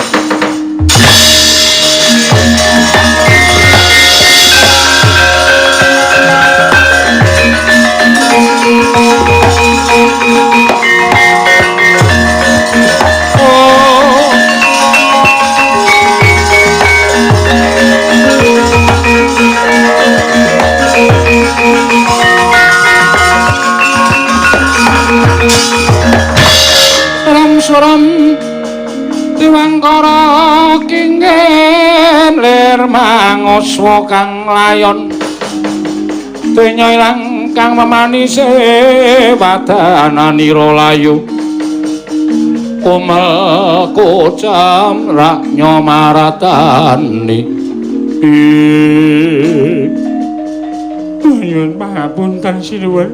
Suram tiwangkara kingen lir mangoswa kang layon donya ilang kang memanise wadananira layu kumel kocam raknya maratani. Nyuwun pangapunten sinuwun,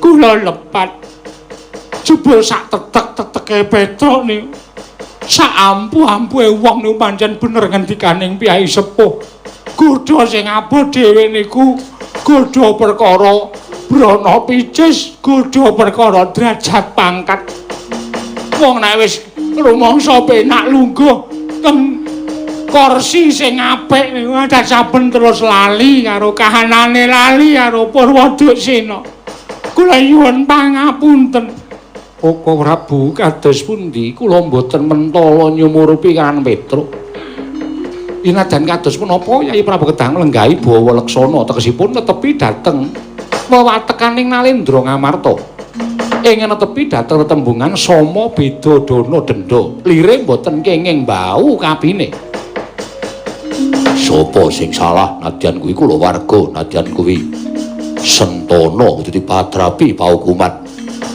kula lepat jebul sak tetek-teteke Petruk niku sak ampuh-ampuhe wong niku pancen bener ngendikaning piyai sepuh. Godha sing abot dhewe niku godha perkara brana picis, godha perkara derajat pangkat. Wong nek wis rumangsa penak lungguh teng kursi sing apik niku saben terus lali karo kahanane, lali karo Purwaduksena. Kula nyuwun pangapunten. Koko Prabu kados pundi kula mboten mentala nyumurupi kan Petruk. Inadan kados punapa Yai Prabu kedah nglenggahi bawa leksana tegesipun netepi dhateng wewatekaning Nalendra Ngamarta. Ing netepi dhateng tetembungan sama beda dana denda. Lire mboten kenging bau kapine. Sapa sing salah nadyan kuwi kula warga, nadyan kuwi Sentana dadi padrapi paukuman.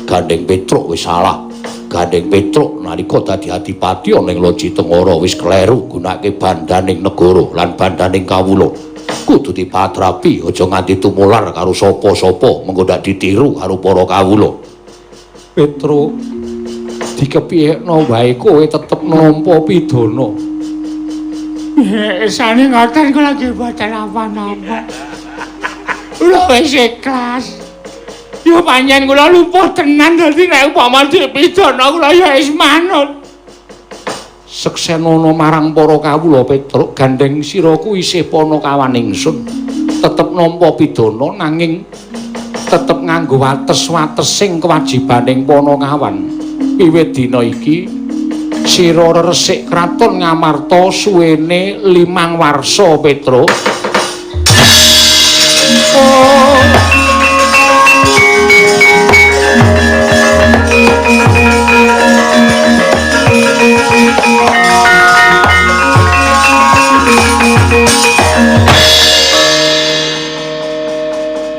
Gandeng Petruk wis salah. Gandeng Petruk nalika dadi adipati ana ing Loji Tengara wis kleru gunake bandaning negara lan bandaning kawula. Kudu dipatrapi aja nganti tumular karo sapa-sapa mengko ndak ditiru karo para kawula. Petruk dikepiyekno wae kowe tetep nampa pidana. Sane ngoten kula nggih boten napa-napa. Kula wis ikhlas. Ya pancen kula lumpuh tenan dadi nek upama dipidana kula ya wis manut. Seksenono marang para kawula Petruk, gandeng sira kuwi isih panakawan ingsun. Tetep nampa pidana nanging tetep nganggo wates-watesing kewajibaning panakawan. Wiwit dina iki sira resik kraton Ngamarta suwene 5 warsa Petruk. Oh.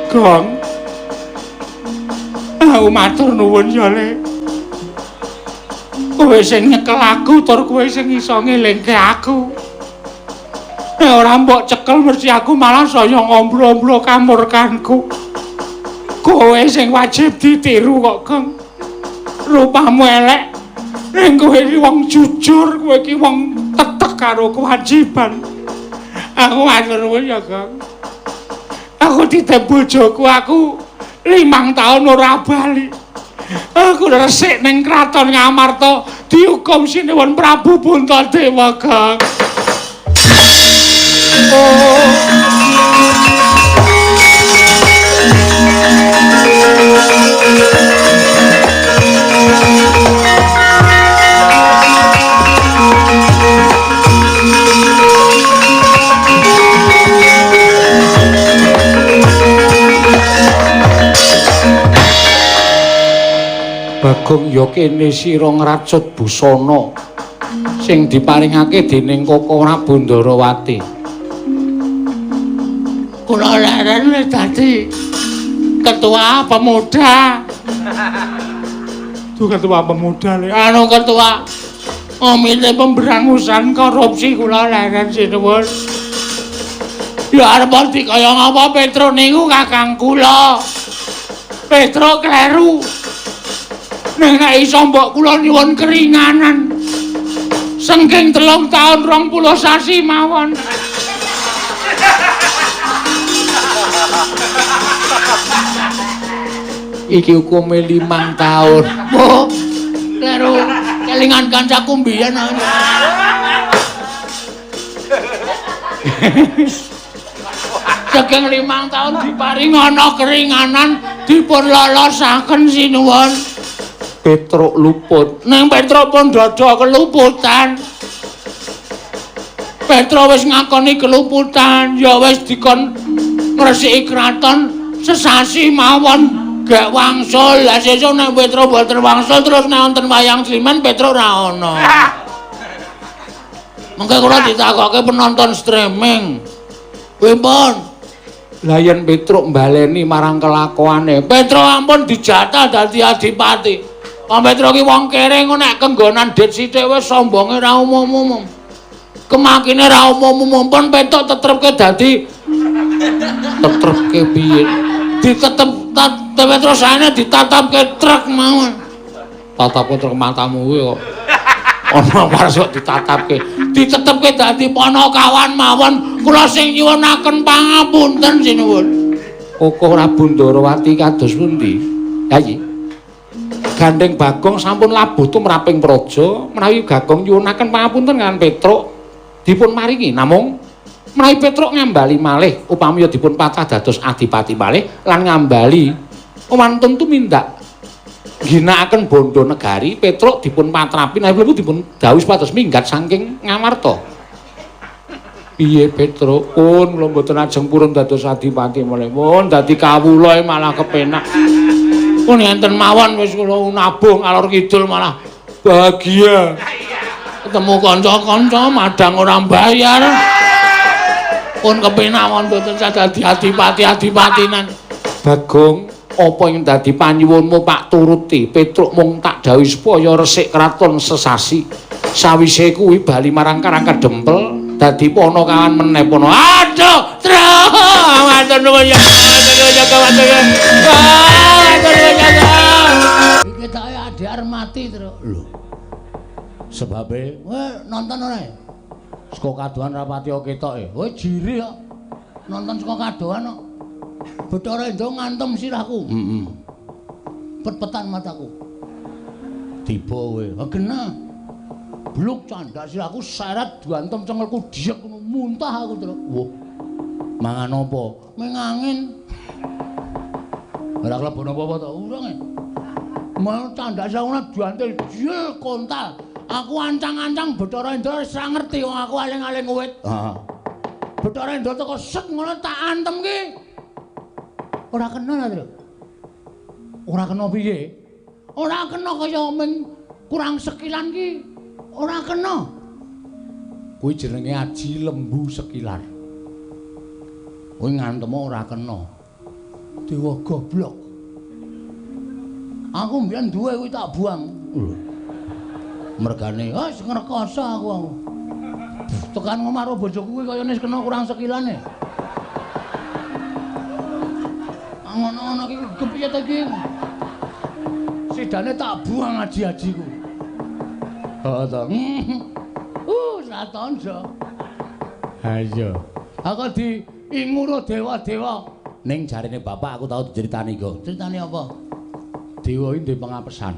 Gong. Aku matur nuwun ya, Le. Kowe sing nyekel aku tur kowe sing iso ngelingke aku. Nek ora mbok cekel mesti aku malah saya ngombro-ombro kamurkanku. Kowe sing wajib ditiru kok, Gong. Rupamu elek, ning kowe iki wong jujur, kowe iki wong tetek karo kewajiban. Aku matur nuwun ya, Gong. Aku ditip bojoku, aku 5 tahun ora bali. Aku resik ning kraton Ngamarta dihukum Sinuwun Prabu Puntadewa, Gong. Oh. Bagong ya kene sira ngracut busana sing diparingake dening Koko Prabu Ndarawati. Kula leren wis dadi ketua pemuda. Duh, ketua pemuda le. Anu ketua komite pemberangusan korupsi kula leren sinuwun. Ya arep dikaya ngapa Petruk niku kakang kula. Petruk kleru. Nek nek iso mbok kula nyuwun keringanan. Sengking 3 tahun 20 sasi mawon. Iki hukume 5 tahun. Oh, kleru. Kelingan kancaku mbiyen. Saking 5 tahun diparingana keringanan dipun lolosaken sinuwun. Petruk luput. Neng Petruk pun dada keluputan. Petruk wis ngakoni keluputan, ya wis dikon ngresiki kraton sesasi mawon gak wangsul. Lah sesuk nek Petruk mboten wangsul terus nek wonten wayang Sleman Petruk ora ana. Mengke kula ditakoke penonton streaming. Pripun? Lah yen Petruk mbaleni marang kelakuane, Petruk ampun dijatah dadi adipati. Wong Petruk ki wong kere engko nek kenggonan dit sithik wis sombonge ra umum-umum. Kemakine ra umum-umum pun Petruk tetrepke dadi tetrepke piye? Ditetep Petruk saene ditatapke truk mawon. Tatapke truk matamu kuwi kok. Ana waras kok ditatapke. Ditetepke dadi panakawan mawon. Kula sing nyuwunaken pangapunten sinuwun. Koko Prabu Ndarawati kados pundi? Yayi. Gandeng Bagong sampun labuh tumraping praja, menawi Bagong nyuwunaken pangapunten kaliyan Petruk dipun maringi. Namung menawi Petruk ngambali malih upami dipun patah dados adipati malih lan ngambali wantun tumindak ginakaken bondo negari, Petruk dipun patrapi menawi mlebu dipun dawuhi supados minggat saking Ngamarta. Piye Petruk? Pun kula mboten ajeng purun dados adipati malih. Pun dadi kawula malah kepenak. Pun enten mawon wis kula nabuh ngalor kidul malah bahagia. Ketemu kanca-kanca madang ora mbayar. Pun kepenak mawon mboten dadi adipati-adipatinan. Bagong Apa ing dadi panyuwunmu Pak turuti. Petruk mung tak dawuhi supaya resik kraton sesasi. Sawise kuwi bali marang Karang Kedempel dadi ponokawan meneh pono. Aduh, Truk, matur nuwun ya. Matur nuwun ya, matur nuwun. Matur nuwun ya. Iki tak adhar mati, Truk. Lho. Sebabe, kowe nonton ora? Saka kadohan rapati ketoke. Kowe jiri kok. Nonton saka kadohan kok. Bathara Indra ngantem sirahku. Heeh. Pet-petan mataku. Tiba kowe. Genah. Bluk candak sirahku seret diantem cengelku diek ngono muntah aku, Truk. Wah. Mangan apa? Ming angin. Ora klebon apa-apa to? Urung e. Mau candak sirahku diantel jel kontal. Aku ancang-ancang Bathara Indra wis ora ngerti wong aku aling-aling wit. Heeh. Bathara Indra teko sek ngono tak antem ki. Ora kena ta, Truk? Ora kena piye? Ora kena kaya ming kurang sekilan ki. Ora kena. Kuwi jenenge aji lembu sekilan. Kuwi ngantem ora kena. Dewa goblok. Aku mbiyen duwe kuwi tak buang. Lho. Mergane, wis ngrekoso aku. Tekan ngomah karo bojoku kuwi kayane wis kena kurang sekilane. Ngono-ngono iki kepiye ta iki? Sidane tak buang aji-ajiku. Heeh ta. Satonjo. Ha iya. Aku diinguro dewa-dewa. Ning jarene bapak aku tau diceritani kok. Critane apa? Dewa iki duwe pangapesan.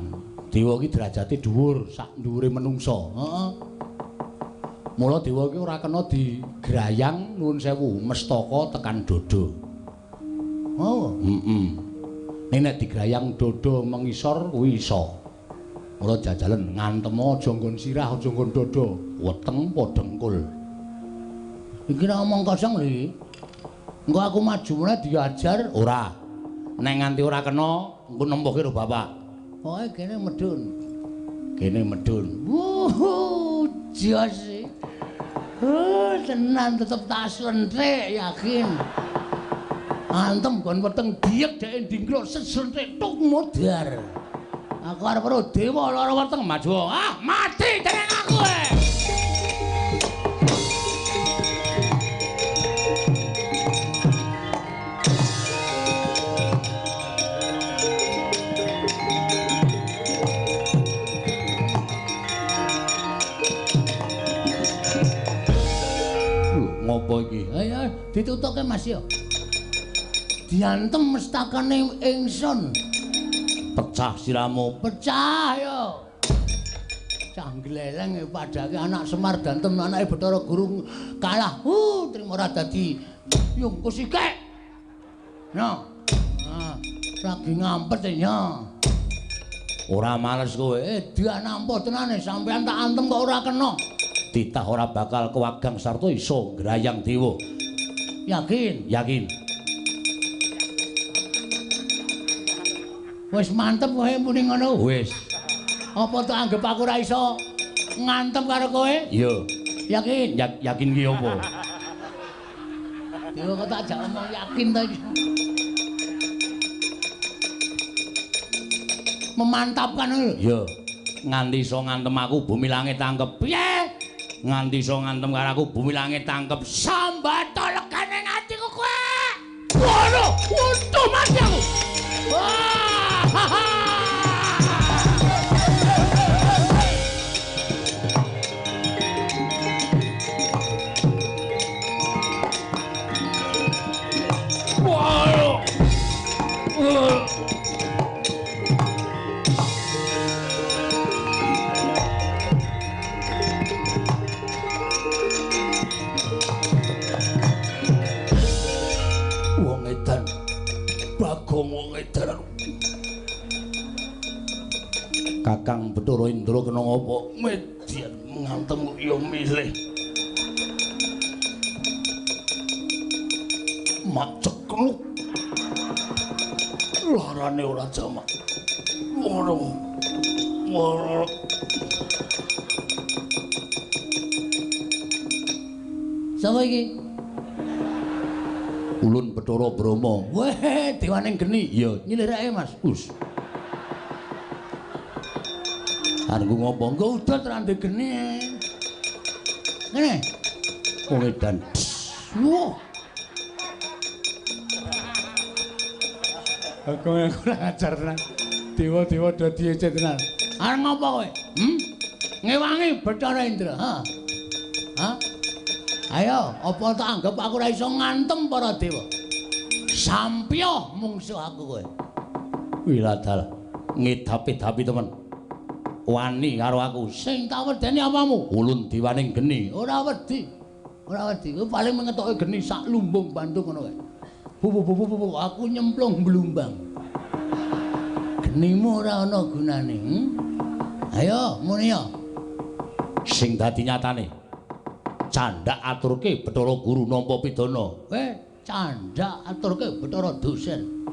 Dewa iki derajate dhuwur sak dhuwure menungsa. Heeh. Mula dewa iki ora kena digrayang nuwun sewu mestaka tekan dodo. Oh, heeh. Ning nek digrayang dodo mengisor kuwi iso. Mula jajalen ngantem aja nggon sirah, aja nggon dodo, weteng apa dengkul. Iki nek omong kosong lho iki. Engko aku maju meneh diajar ora. Nek nganti ora kena, engko nempuhke karo bapak. Pokoke kene medhun. Kene medhun. Wuh, jos. Tenan tetep tak slenthik yakin. Antem gon weteng diek dhek ndingkluk seslenthik tuk modar. Aku arep karo dewa lara weteng maju. Ah, mati jeneng aku. Ngopo iki? Ayo ditutuke Mas yo. Diantem mestakane ingsun. Pecah siramu, pecah yo. Cah gleleng padake anak Semar dantem anake Bathara Guru kalah. Trimo ora dadi yungkus iki. No. Ah, lagi ngampet ya. Ora males kowe. Dia nampa tenane sampean tak antem kok ora kena. Titah ora bakal kewagang sarta iso ngrayang dewa. Yakin? Yakin. Wis mantep kowe muni ngono? Wis. Apa tak anggap aku ora iso ngantem karo kowe? Iya. Yakin? Yakin ki apa? Dewa kok tak jak omong yakin ta iki. Memantapkan lho. Iya. Nganti iso ngantem aku bumi langit tangkep. Piye? Nganti iso ngantem karo aku bumi langit tangkep. Sambata legane atiku kowe. Waduh, waduh mati aku. Wah. Ha ha. Wong edan. Bagong wong edan. Kakang Bathara Indra kena ngapa? Median ngantem kok ya milih. Mak cekluk. Larane ora jamak. Ngono. Ngono. Sapa iki? Ulun Bathara Brahma. Weh, dewaning geni. Iya, nyilirake Mas. Us. Arep ngopo? Engko udut ra ndek geni. Ngene. Wong edan. Wah. Aku kurang ajar tenan. Dewa-dewa do diece tenan. Arep ngopo kowe? Hmm? Ngewangi Bathara Indra, ha? Ha? Ayo, apa tak anggap aku ora iso ngantem para dewa? Sampyo mungsuh aku kowe. Wiladal ngedapi-dapi temen. Wani karo aku. Sing tak wedeni apamu? Ulun diwaning geni. Ora wedi. Ora wedi. Kowe paling mengetoke geni sak lumbung Bandung ngono kae. Bu bu bu bu aku nyemplung blumbang. Genimu ora ana gunane. Hmm? Ayo muni ya. Sing dadi nyatane. Candhak aturke Bathara Guru nampa pidana. Kowe candhak aturke Bathara dosen.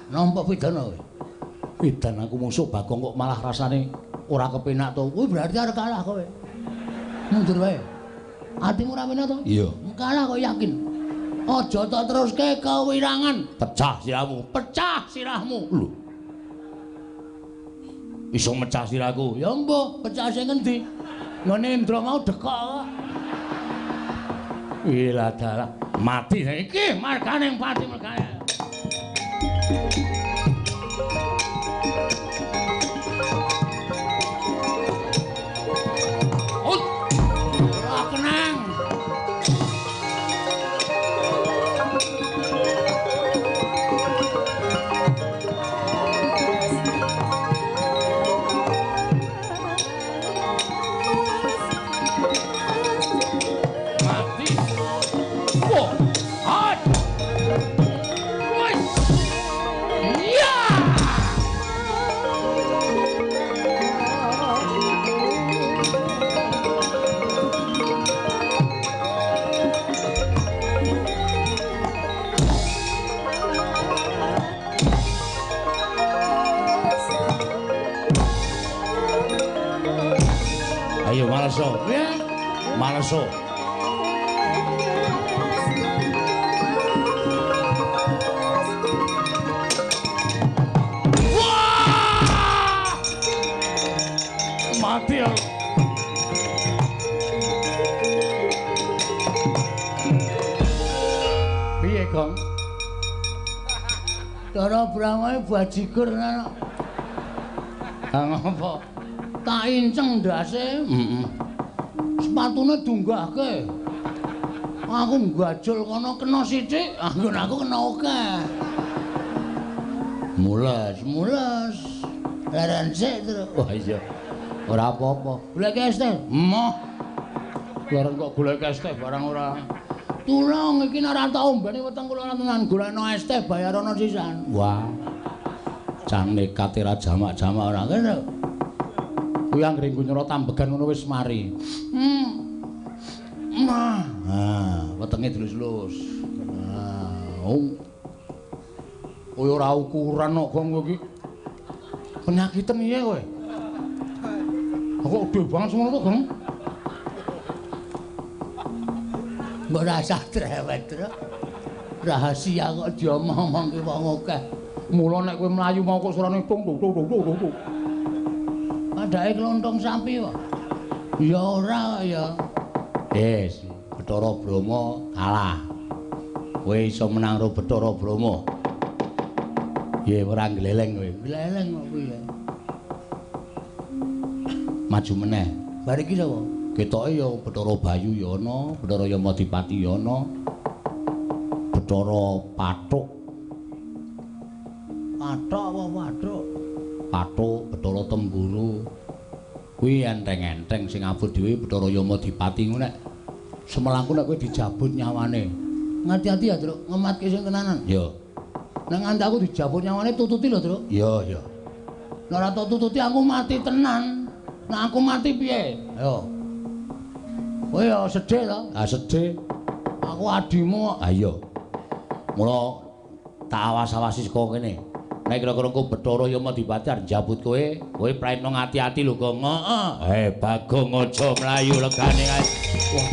Nampa pidana kowe. Edan aku musuh Bagong kok malah rasane ora kepenak to. Kuwi berarti arep kalah kowe. Mundur wae. Atimu ora penak to? Iya. Kalah kok yakin. Aja tak teruske kewirangan. Pecah sirahmu, pecah sirahmu. Lho. Iso mecah sirahku. Ya mbuh, pecah sing ngendi? Nggone Indra mau dekok kok. Wilah dalah, mati saiki marganing pati mergane. Ayo maleso. Maleso. Wah! Mati aku. Piye, Gong? Cara Brahma bajigur ana. Ha ngopo? Tak inceng ndase. Heeh. Sepatune dunggahke. Aku nggajul kono kena sithik, anggon aku kena akeh. Mules, mules. Leren sik, Tru. Wah iya. Ora apa-apa. Golek es teh. Emoh. Leren kok golek es teh barang ora. Tulung iki nek ora tau ombene weteng kula tenan golekno es teh bayarono sisan. Wah. Cang nekate ra jamak-jamak ora kene. Kuwi anggere nggo nyerot ambegan ngono wis mari. Nah, wetenge dilus-lus. Nah, kowe ora ukuran kok Gong kowe iki. Penyakiten piye kowe? Kok gede banget semono to, Gong? Mbok rasah drewet, Tru. Rahasia kok diomong-omongke wong akeh. Mula nek kowe mlayu mau kok surane tung tung tung tung tung. Padake klontong sapi kok. Ya ora ya. Wis, Bathara Brahma kalah. Kowe iso menang karo Bathara Brahma. Piye ora gleleng kowe? Gleleng kok piye? Maju meneh. Bar iki sapa? Ketoke ya Bathara Bayu ya ana, Bathara Yamadipati ya ana. Bathara Pathuk. Pathuk apa Pathuk? Pathuk Bathara Temburu. Kuwi enteng-enteng sing abot dhewe Bathara Yamadipati ngono nek semelangku nek kowe dijabut nyawane. Ngati-ati ya, Truk, ngematke sing tenanan. Iya. Nek nganti aku dijabut nyawane tututi lho, Truk. Iya, iya. Nek ora tok tututi aku mati tenan. Nek aku mati piye? Ayo. Kowe ya sedih to? Ah sedih. Aku adimu kok. Ha iya. Mula tak awas-awasi saka kene. Nek kira-kira engko Bathara Yamadipati arep njabut kowe, kowe praitno ngati-ati lho, Gong. Heeh. Eh, Bagong aja mlayu legane kae. Wah.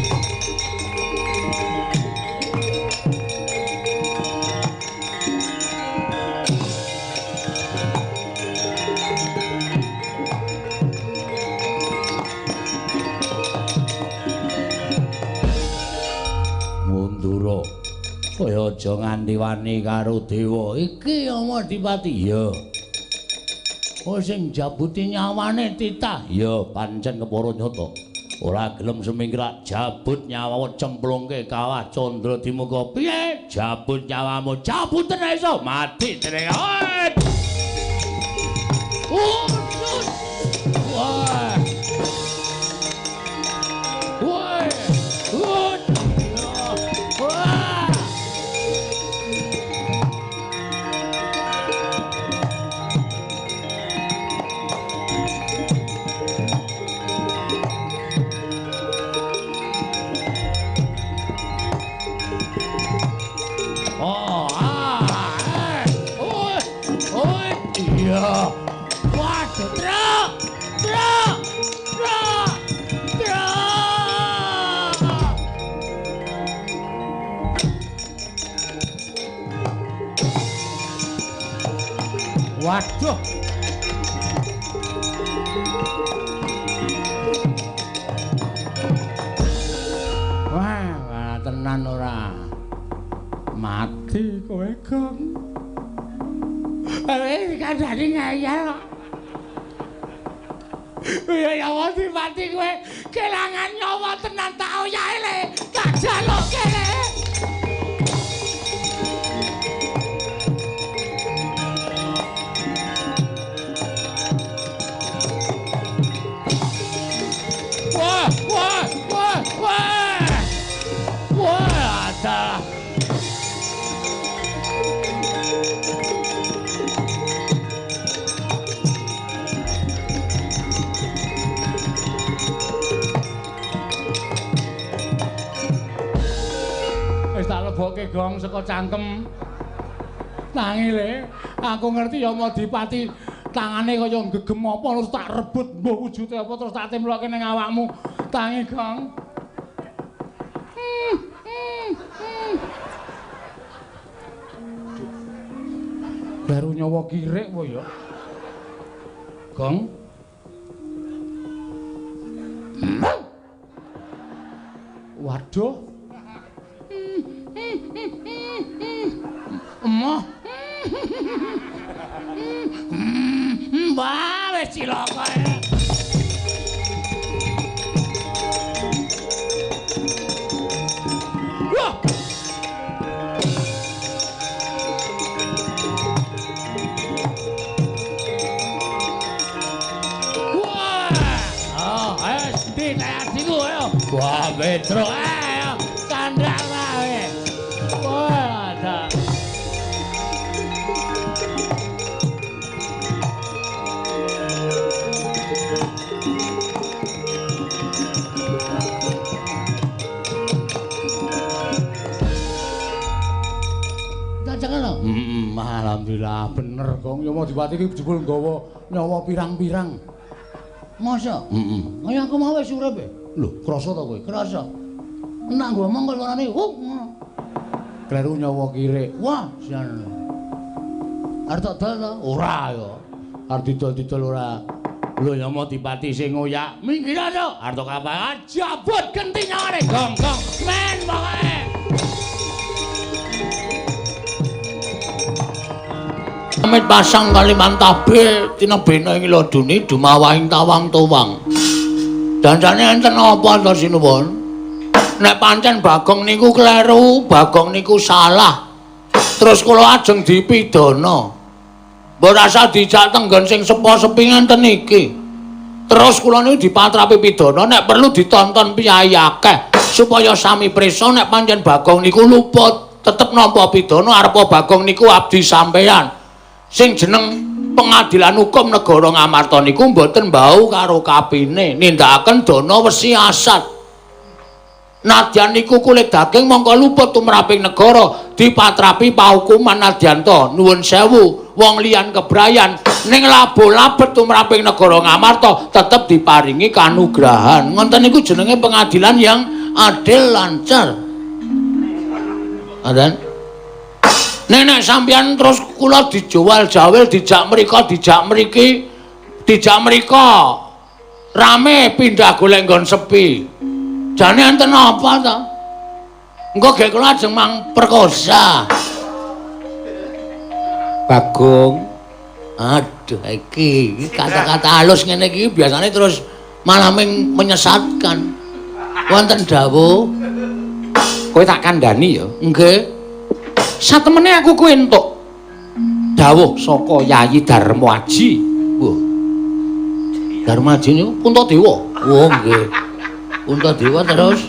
Kowe aja nganti wani karo dewa iki Yamadipati. Iya. Oh sing jabuti nyawane titah. Iya, pancen kepara nyata. Ora gelem semingkrak jabut nyawamu cemplungke kawah Candra Dimuka. Piye? Jabut nyawamu, jabuten iso mati jenenge. Wah. Wah. Wah. Oh, ah, oi, oi, iya. Waduh, truk, truk, truk, truk. Waduh. Wah, wah, tenan ora. Mati kowe, Gong. Wis dikandani ngeyel kok. Ya ya mati kowe kelangan nyawa tenan tak oyahe le. Tak jaluke le. Wah, wah, wah, wah. Wah, ada. Wis tak lebokke gong saka cangkem. Tangi le, aku ngerti Yamadipati tangane kaya gegem apa terus tak rebut mbuh wujude apa terus tak temlokke ning awakmu. Tangi gong. Baru nyawa kirik apa ya? Gong. Waduh. Emoh. Wah, wis cilaka. Wah. Wah. Oh, ayo ndi adikku ayo. Wah, Petro ayo candhak wae. Wah, ada. Alhamdulillah bener Gong. Yamadipati iki jebul nggawa nyawa pirang-pirang. Masa? Heeh. Kaya aku mau wis urip e. Lho, krasa ta kowe? Krasa. Nek ngomong kok suarane ngono. Kleru nyawa kirik. Wah, sian. Arep tak dol ta? Ora ya. Arep didol-didol ora. Lho Yamadipati sing ngoyak, minggir to. Arep tok apa? Jabut genti nyawane Gong, Gong. Men pokoke. Amit pasang Kalimantabe tinebena ing ladune dumawahing tawang towang. Dandane enten apa to sinuwun? Nek pancen Bagong niku kleru, Bagong niku salah. Terus kula ajeng dipidana. Mbok rasa dijak tenggon sing sepo-sepi ngenten iki. Terus kula niku dipatrapi pidana nek perlu ditonton piyayi akeh supaya sami prisa nek pancen Bagong niku luput, tetep nampa pidana arepa Bagong niku abdi sampeyan. Sing jeneng pengadilan hukum negara Ngamarta niku mboten mbau karo kapine nindakaken dana wesi asat. Nadyan niku kulit daging mongko luput tumraping negara dipatrapi paukuman nadyan to nuwun sewu wong liyan kebrayan ning labo labet tumraping negara Ngamarta tetep diparingi kanugrahan. Ngoten niku jenenge pengadilan yang adil lancar. Adan Nenek sampeyan terus kula dijual jawil dijak mriko dijak mriki dijak mriko rame pindah golek nggon sepi. Jane enten apa ta? Engko gek kula ajeng mang perkosa. Bagong. Aduh iki kata-kata halus ngene iki biasane terus malah menyesatkan. Wonten dawuh. Kowe tak kandhani ya. Nggih. Satemene aku kowe entuk dawuh saka Yayi Darmaji. Wah. Darmaji niku Puntadewa. Oh nggih. Puntadewa terus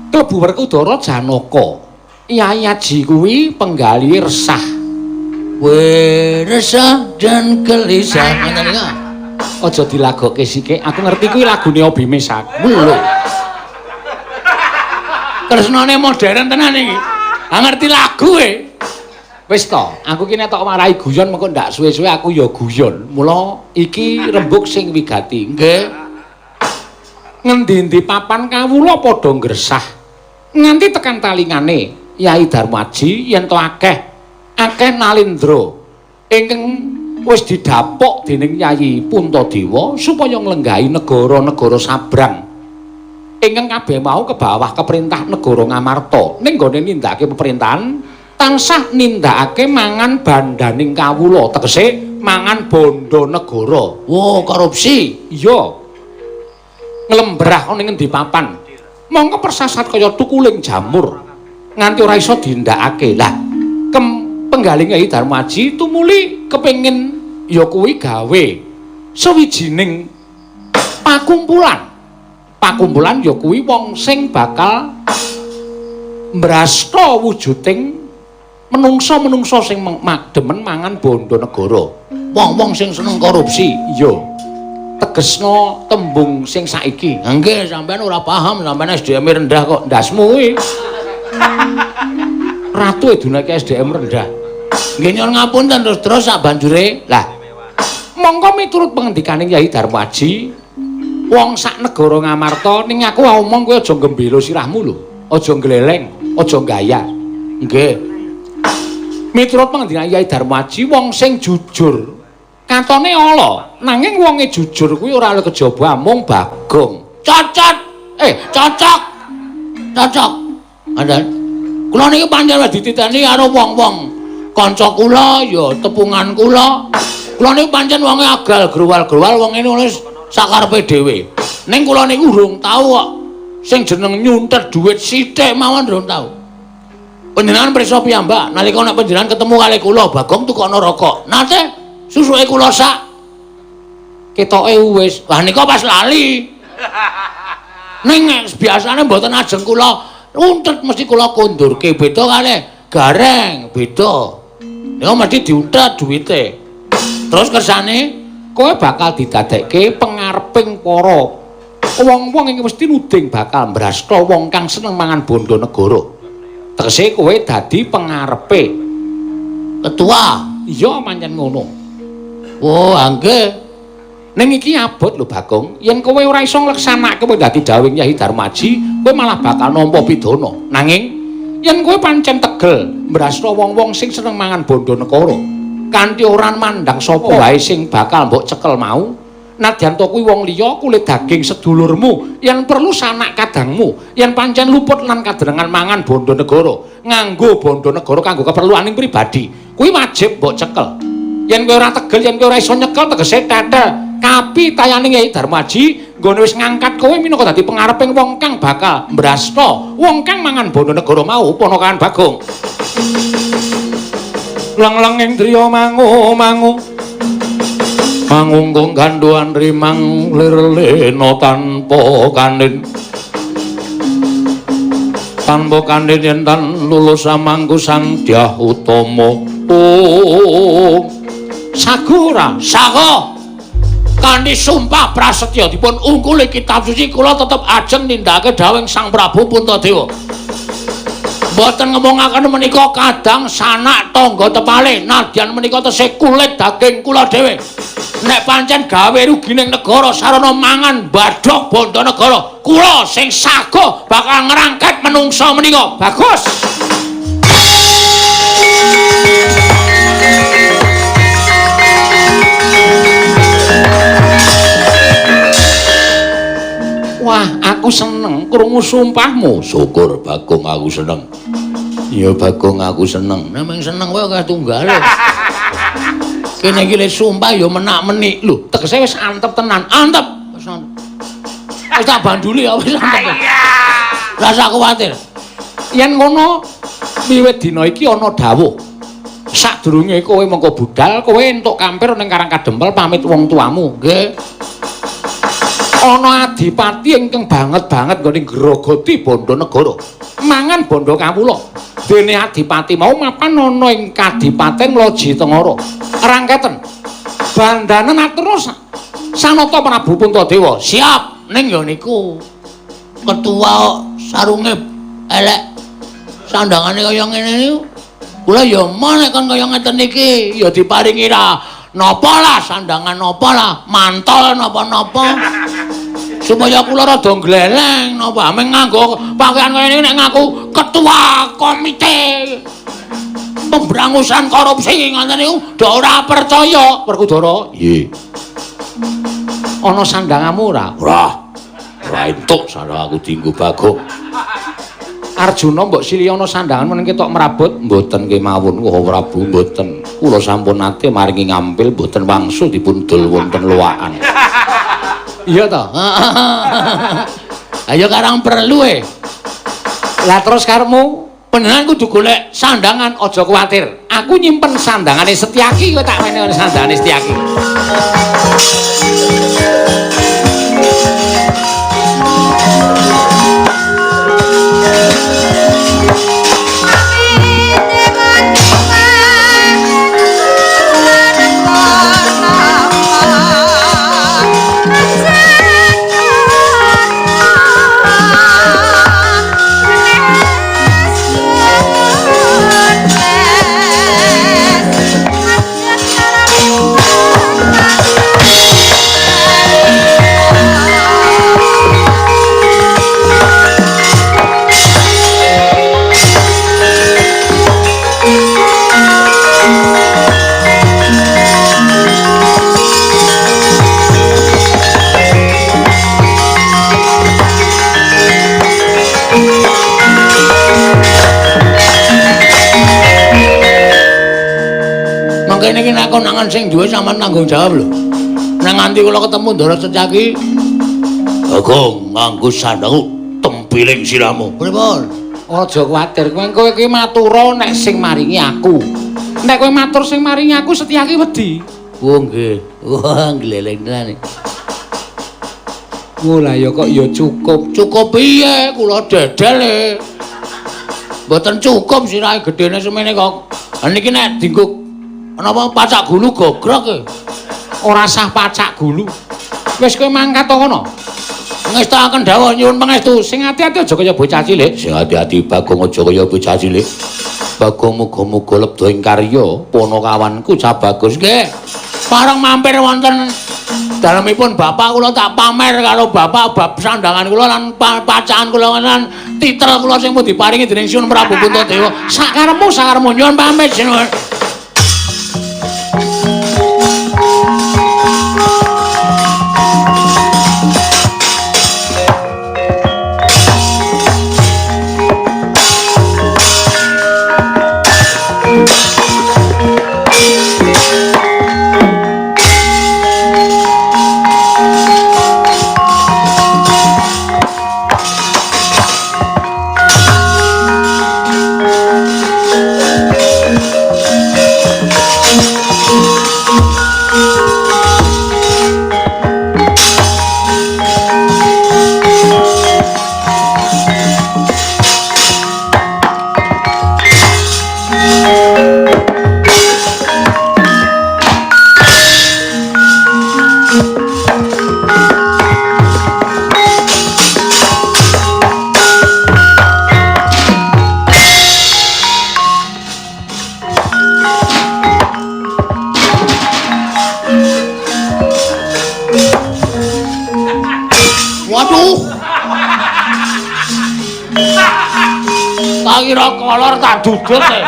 klebu Werkudara Janaka. Yayi Aji kuwi penggali resah. Weh, resah dan gelisah ngoten niku. Aja dilagokke sithik, aku ngerti kuwi lagune Obi Mesak. Lho. Kresnane modern tenan iki. Ha ngerti lagu e. Wis to, aku ki nek tok marahi guyon mengko ndak suwe-suwe aku ya guyon. Mula iki rembug sing wigati. Nggih. Ngendi-endi papan kawula padha ngresah. Nganti tekan talingane Yai Darmaji yen to akeh akeh nalindra ingkang wis didapuk dening Yayi Puntadewa supaya nglenggahi negara-negara sabrang. Ingkang kabeh mau ke bawah keperintah negara Ngamarta. Ning nggone nindakake pemerintahan tansah nindakake mangan bandaning kawula, tegese mangan bondo negara. Wo, korupsi. Iya. Nglembrah ana ing ngendi papan. Mongko persasat kaya tukuling jamur nganti ora iso dindakake. Lah, penggaling Kyai Darmaji tumuli kepengin ya kuwi gawe sawijining pakumpulan. Pakumpulan ya kuwi wong sing bakal mbrasta wujuding menungsa-menungsa sing demen mangan bondo negara. Wong-wong sing seneng korupsi. Iya. Tegesno tembung sing saiki. Nggih, sampean ora paham, sampean SDM rendah kok. Ndasmu kuwi. Ratu edunake SDM rendah. Nggih nyuwun ngapunten terus sak banjure. Lah, mongko miturut pengendikane Kyai Darmaji, wong sak negara Ngamarta ning aku omong kowe aja gembelo sirahmu lho, aja gleleng, aja gaya. Nggih. Miturut pengendikane Kyai Darmaji, wong sing jujur katone ala, nanging wonge jujur kuwi ora oleh kejaba amung Bagong. Cocot. Cocok. Cocok. Andhan. Kula niki pancen wis dititeni karo wong-wong kanca kula ya tepungan kula. Kula niku pancen wonge agal growal-growal wong ngene wis sakarepe dhewe. Ning kula niku urung tau kok sing jeneng nyuntet dhuwit sithik mawon urung tau. Panjenengan prisa piyambak nalika nek panjenengan ketemu kali kula Bagong tukokno rokok. Nate susuke kula sak ketoke wis. Wah nika pas lali. Ning biasane mboten ajeng kula untet mesti kula kondurke beda kalih gareng beda. Nika mesti diuntet duwite. Terus kersane kowe bakal didadekke pengareping para wong-wong ing mesti nuding bakal mbrasta wong kang seneng mangan bondo negara. Tegese kowe dadi pengarepe ketua. Iya pancen ngono. Oh, nggih. Ning iki abot lho Bagong, yen kowe ora iso ngleksanake kowe dadi dawing Kyai Darmaji, kowe malah bakal nampa pidana. Nanging yen kowe pancen tegel mbrasta wong-wong sing seneng mangan bondo negara, kanthi ora mandang sapa wae sing bakal mbok cekel mau, nadyan to kuwi wong liya kulit daging sedulurmu, yen perlu sanak kadangmu, yen pancen luput lan kadelengan mangan bondo negara, nganggo bondo negara kanggo keperluaning pribadi, kuwi wajib mbok cekel. Yen kowe ora tegel, yen kowe ora iso nyekel, tegese tetel kapitayaning Kyai Darmaji nggone wis ngangkat kowe minangka dadi pengareping wong kang bakal mbrasta wong kang mangan bondo negara mau ponakan Bagong. Leng-lenging driya mangu-mangu mangungkung gandhuan rimang lir lena tanpa kanin tanpa kanin yen tan lulus samangku sang Dyah Utama. Oh, sagu ora? Sago. Kanthi sumpah prasetya dipun ungkuli kitab suci kula tetep ajeng nindakake dawuhing Sang Prabu Puntadewa. Mboten ngomongaken menika kadang sanak tangga tepale nadyan menika tesih kulit daging kula dhewe. Nek pancen gawe rugining negara sarana mangan badhog bondo negara, kula sing sago bakal ngrangket menungsa menika. Bagus. Wah, aku Aku seneng krungu sumpahmu. Syukur Bagong aku seneng. Ya Bagong aku seneng. Nek mung seneng kowe akeh tunggale. Kene iki le sumpah ya menak-menik. Lho, tegese wis antep tenan. Antep. Wis antep. Wis tak banduli ya wis antep. Rasa kuwatir. Yen ngono wiwit dina iki ana dawuh. Sadurunge kowe mengko budal, kowe entuk kampir ning Karang Kadempel pamit wong tuamu. Nggih. Ana adipati ingkang banget-banget nggone ngrogoti bondo negara. Mangan bondo kawula. Dene adipati mau mapan ana ing Kadipaten Loji Tengara. Rangketen. Bandanen atur sanata Prabu Puntadewa. Siap ning ya niku. Ketua sarunge elek. Sandangane kaya ngene niku. Kula ya nek kon kaya ngeten iki ya diparingi ra napa lah sandangan napa lah mantol napa-napa supaya kula rada gleleng napa ameng nganggo pakaian kaya ngene nek ngaku ketua komite pemberangusan korupsi ngoten niku do ora percaya. Werkudara, nggih. Ana sandanganmu ora? Ora. Ora entuk sandang aku dienggo Bagong. Arjuna mbok silih ana sandangan meneng ketok mrabut mboten kemawon. Wah Prabu mboten. Kula sampun nate maringi ngampil mboten wangsul dipun dol wonten loakan. Iya to? Ayo karang perlu e. Lah terus karepmu panjenengan kudu golek sandangan, aja kuwatir. Aku nyimpen sandangane Setyaki, kowe tak menehi sandangane Setyaki. Mangkene iki nek konangan sing duwe sampean tanggung jawab lho. Nek nganti kula ketemu Ndara Setyaki, Bagong nganggo sandangku tempiling siramu. Pripun? Aja kuwatir, kowe iki matura nek sing maringi aku. Nek kowe matur sing maringi aku Setyaki wedi. Oh nggih. Wah, gleleng tenan. Oh lah ya kok ya cukup. Cukup piye? Kula dedel e. Mboten cukup sirahe gedene semene kok. Lah niki nek dienggo napa pacak gulu gogrok e. Ora sah pacak gulu. Wis kowe mangkat to kono. Ngestakaken dawuh nyuwun pangestu. Sing ati-ati aja kaya bocah cilik. Sing ati-ati Bagong aja kaya bocah cilik. Bagong muga-muga lebda ing karya punakawanku Cah Bagus. Nggih. Pareng mampir wonten dalemipun bapak kula tak pamer karo bapak bab sandangan kula lan pacakan kula lan titel kula sing pun diparingi dening Sinuwun Prabu Puntadewa. Sakarepmu sakarepmu nyuwun pamit sinuwun. Waduh. Tak kira kolor tak dudut e.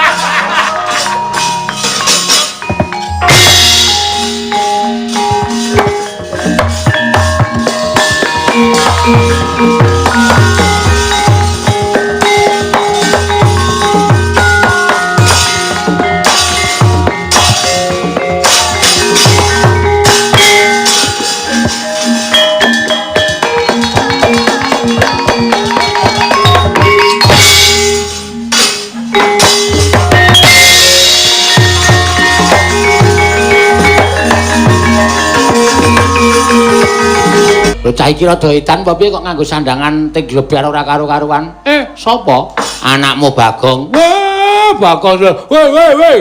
Lho cah iki rada edan apa piye kok nganggo sandangan ting glebyar ora karo-karuan? Sapa? Anakmu Bagong. Weh, Bagong. Weh, weh, weh.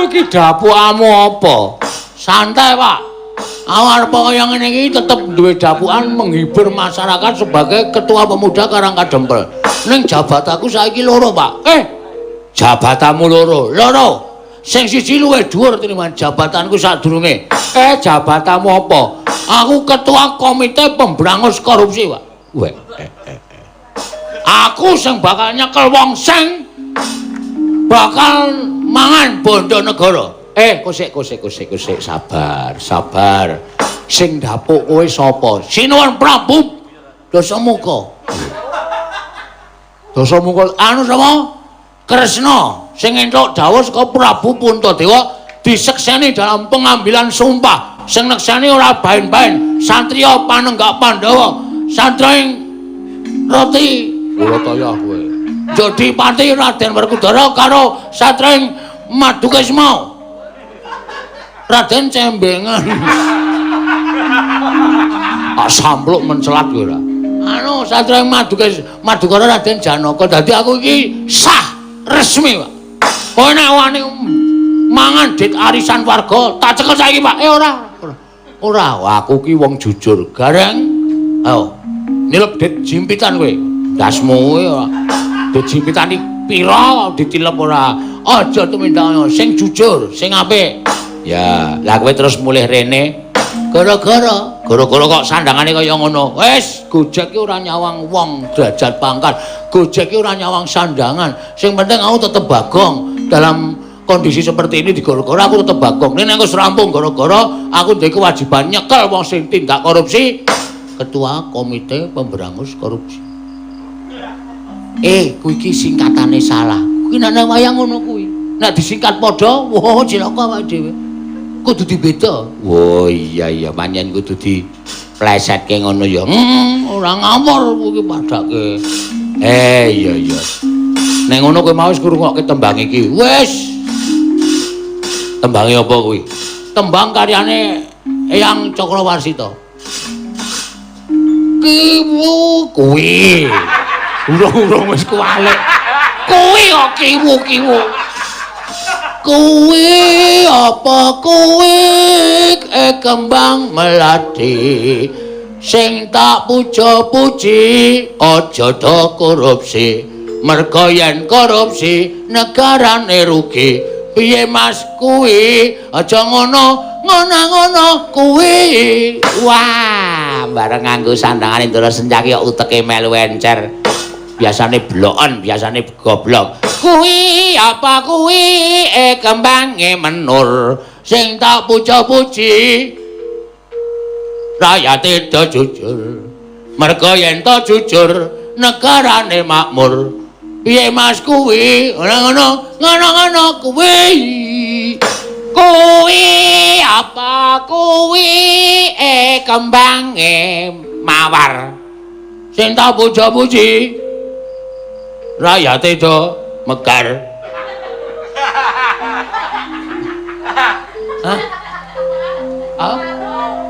Iki dapukamu apa? Santai, Pak. Aku arep kaya ngene iki tetep duwe dapukan menghibur masyarakat sebagai ketua pemuda Karang Kadempel. Ning jabatanku saiki loro, Pak. Jabatanmu loro. Loro. Sing siji luwih dhuwur tinimbang jabatanku sadurunge. Jabatanmu apa? Aku ketua komite pemberangus korupsi, Pak. Weh. Aku sing bakal nyekel wong sing bakal mangan bondo negara. Kosek, sabar, sabar. Sing dapuk kowe sapa? Sinuwun Prabu Dasamuka. Dasamuka anu sapa? Kresna sing entuk dawuh saka Prabu Puntadewa disekseni dalam pengambilan sumpah. Sing nekseni ora baen-baen, satriya panenggak Pandhawa, satriya ing roti Ulataya kowe. Jadi pati Raden Werkudara karo satriya ing Madukesma. Raden Cembengan. Tak sampluk mencelat kowe ora. Anu satriya ing Madukara Raden Janaka. Dadi aku iki sah resmi, Pak. Kowe nek wani mangan dit arisan warga, tak cekel saiki, Pak. Ora. Ora, aku ki wong jujur. Gareng. Ayo. Nilep dit jimpitan kowe. Ndasmu kowe ora. Dit jimpitan iki pira ditilep ora. Aja tumindak sing jujur, sing apik. Ya, lah kowe terus mulih rene gara-gara kok sandangane kaya ngono. Wis, Gojek ki ora nyawang wong derajat pangkat. Gojek ki ora nyawang sandangan. Sing penting aku tetep Bagong. Dalam kondisi seperti ini di gara-gara aku tetep Bagong. Nek wis rampung gara-gara aku duwe kewajiban nyekel wong sing tindak korupsi, ketua komite pemberangus korupsi. Kuwi iki singkatane salah. Kuwi nek nang wayang ngono kuwi. Nek disingkat padha, wah cilaka awake dhewe. Kudu dibeda. Oh iya iya, pancen kudu diplesetke ngono ya. Ora ngamur kuwi padake. Iya iya. Nek ngono kowe mau wis ngrungokke tembang iki. Wis. Tembange apa kuwi? Tembang karyane Eyang Cakrawarsita. Kiwu kuwi. Urung-urung wis kuwalik. Kuwi kok kiwu-kiwu. Kuwi apa kuwi kembang melati sing tak puja-puji aja do korupsi, merga yen korupsi negarane rugi. Piye Mas kuwi? Aja ngono, ngono-ngono kuwi. Wah, bareng nganggo sandangane Ndara Sencaki kok uteke melu encer. Biasane bloken, biasane goblok. Kuwi apa kuwi kembange menur sing tak puja-puji rakyate do jujur, merga yen to jujur negarane makmur. Piye Mas kuwi? Ora ngono, ngono-ngono kuwi. Kuwi apa kuwi kembange mawar sing tak puja-puji rakyate do megar. Hah? Hah?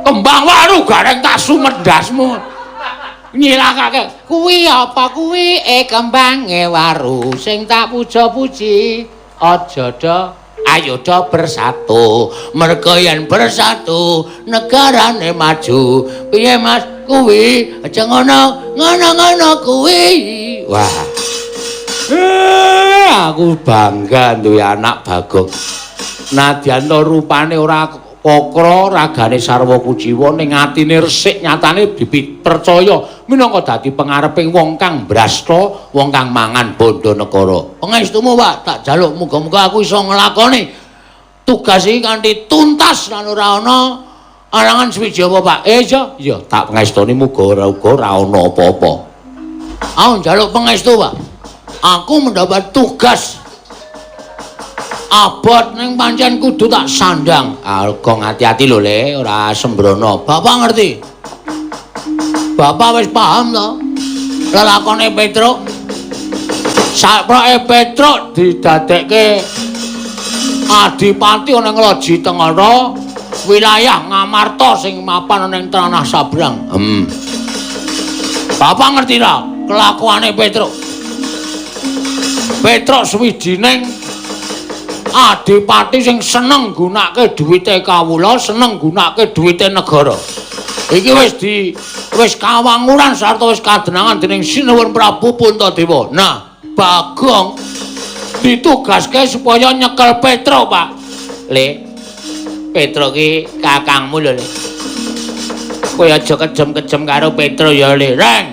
Kembang waru gareng tak sumedasmu. Nyilakake. Kuwi apa kuwi kembange waru sing tak puja-puji aja do ayo do bersatu, merga yen bersatu negarane maju. Piye Mas kuwi? Aja ngono, ngono-ngono kuwi. Wah. Aku bangga duwe anak Bagong. Nadyan to rupane ora kokro, ragane sarwa kuciwa, ning atine resik, nyatane dipercaya minangka dadi pengareping wong kang brasta, wong kang mangan bondo negara. Pangestumu, Pak, tak jaluk muga-muga aku iso nglakoni tugas iki kanthi tuntas lan ora ana alangan suwiji apa, Pak. Iya, iya, tak pangestoni muga ora uga ora ana apa-apa. Aku njaluk pangestu, Pak. Aku mendapat tugas abot ning pancen kudu tak sandang. Gong ati-ati lho Le, ora sembrono. Bapak ngerti? Bapak wis paham to? Lelakone Petruk. Saproke Petruk didadekke Adipati ana ing Loji Tengara, wilayah Ngamarta sing mapan ana ing tanah Sabrang. Bapak ngerti ra kelakuane Petruk? Petruk suwijining adipati sing seneng gunake duwite kawula, seneng gunake duwite negara. Iki wis kawanguran sarta wis kadenangan dening Sinuwun Prabu Puntadewa. Nah, Bagong ditugaske supaya nyekel Petruk, Pak. Le, Petruk ki kakangmu lho, Le. Kowe aja kejem-kejem karo Petruk ya, Le. Reng.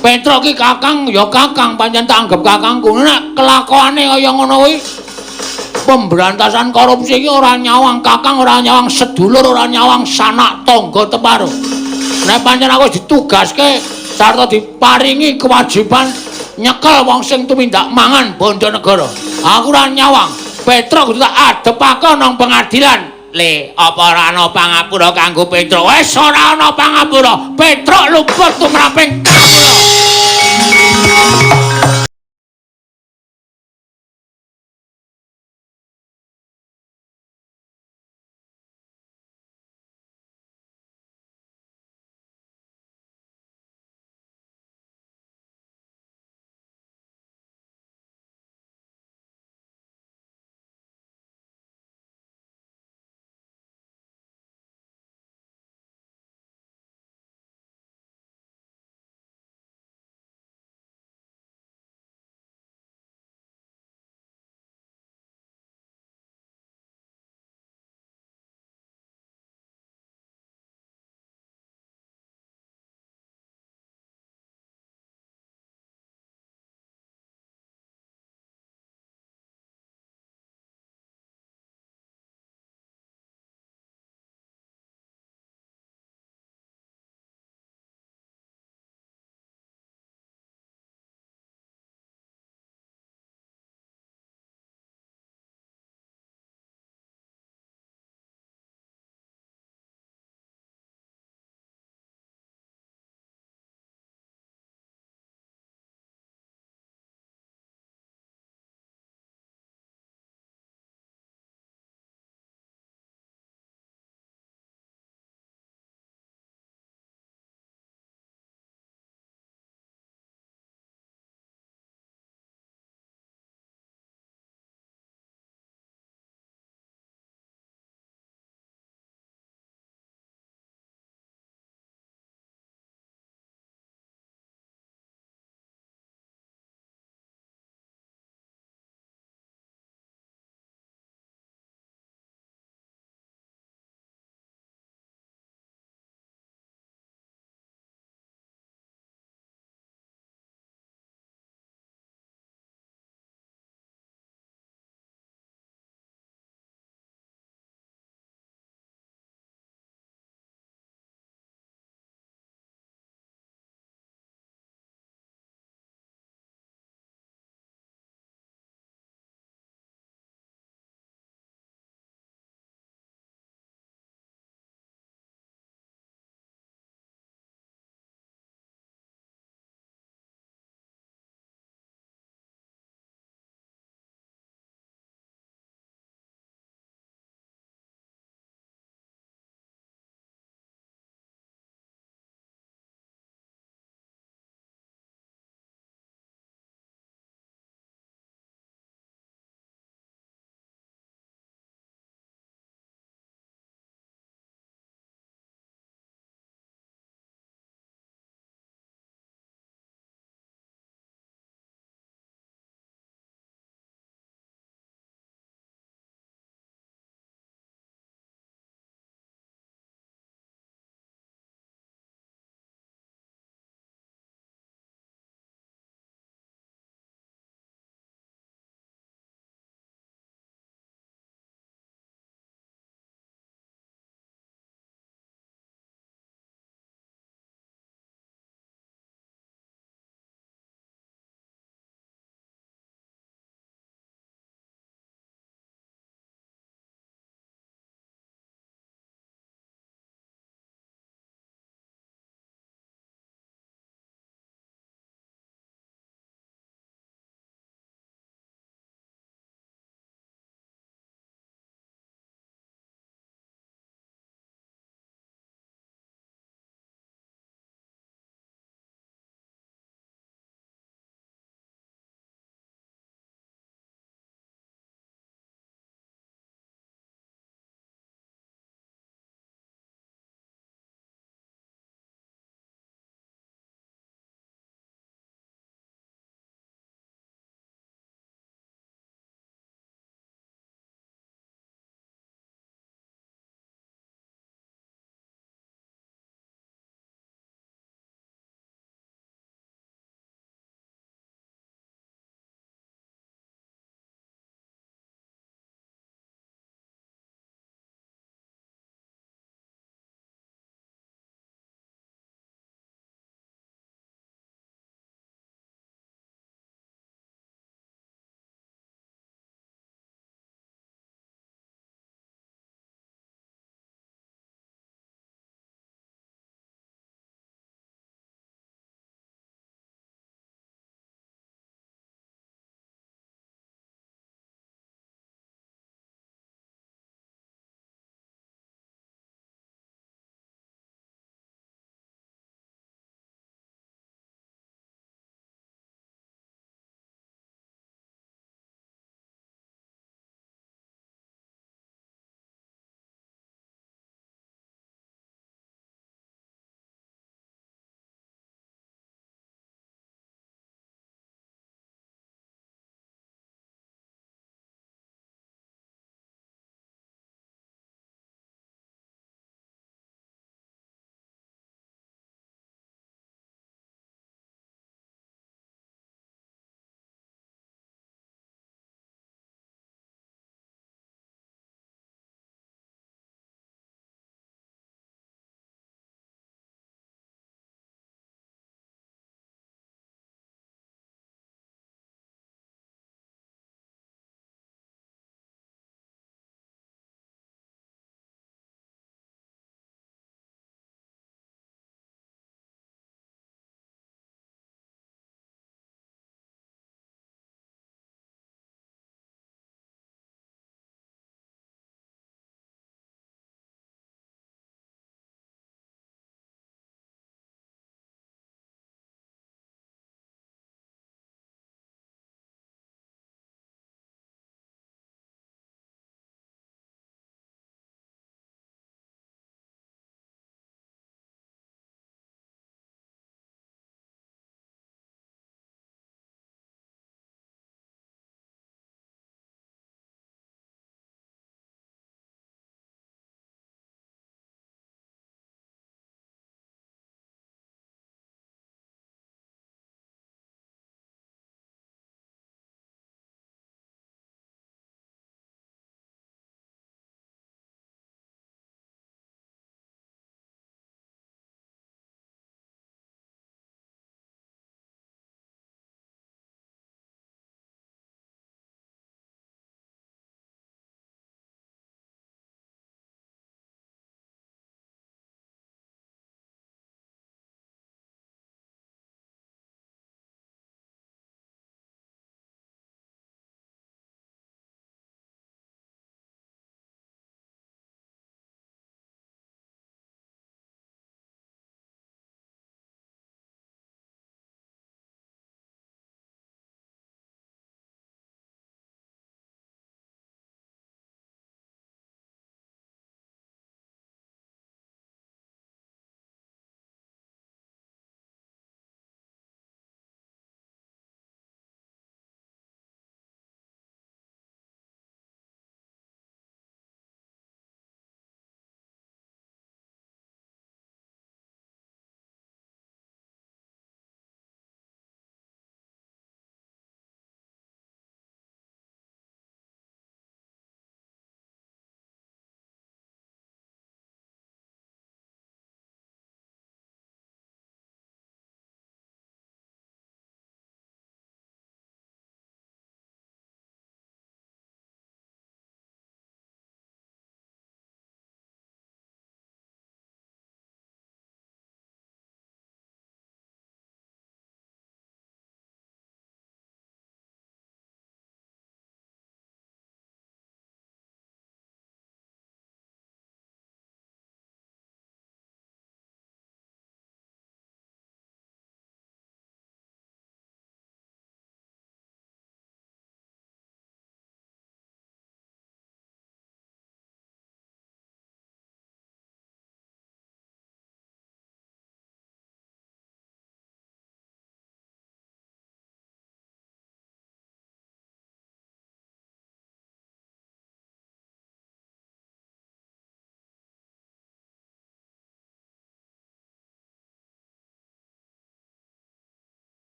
Petruk ki kakang ya kakang, pancen tak anggap kakangku. Nek kelakuane kaya ngono kuwi, pemberantasan korupsi iki ora nyawang kakang, ora nyawang sedulur, ora nyawang sanak tangga teparo. Nek pancen aku ditugaske sarta diparingi kewajiban nyekel wong sing tumindak mangan bondo negara, aku ora nyawang. Petruk kudu tak adepake nang pengadilan. Le, apa ora ana pangapura kanggo Petruk? Wis ora ana pangapura. Petruk luput tumraping.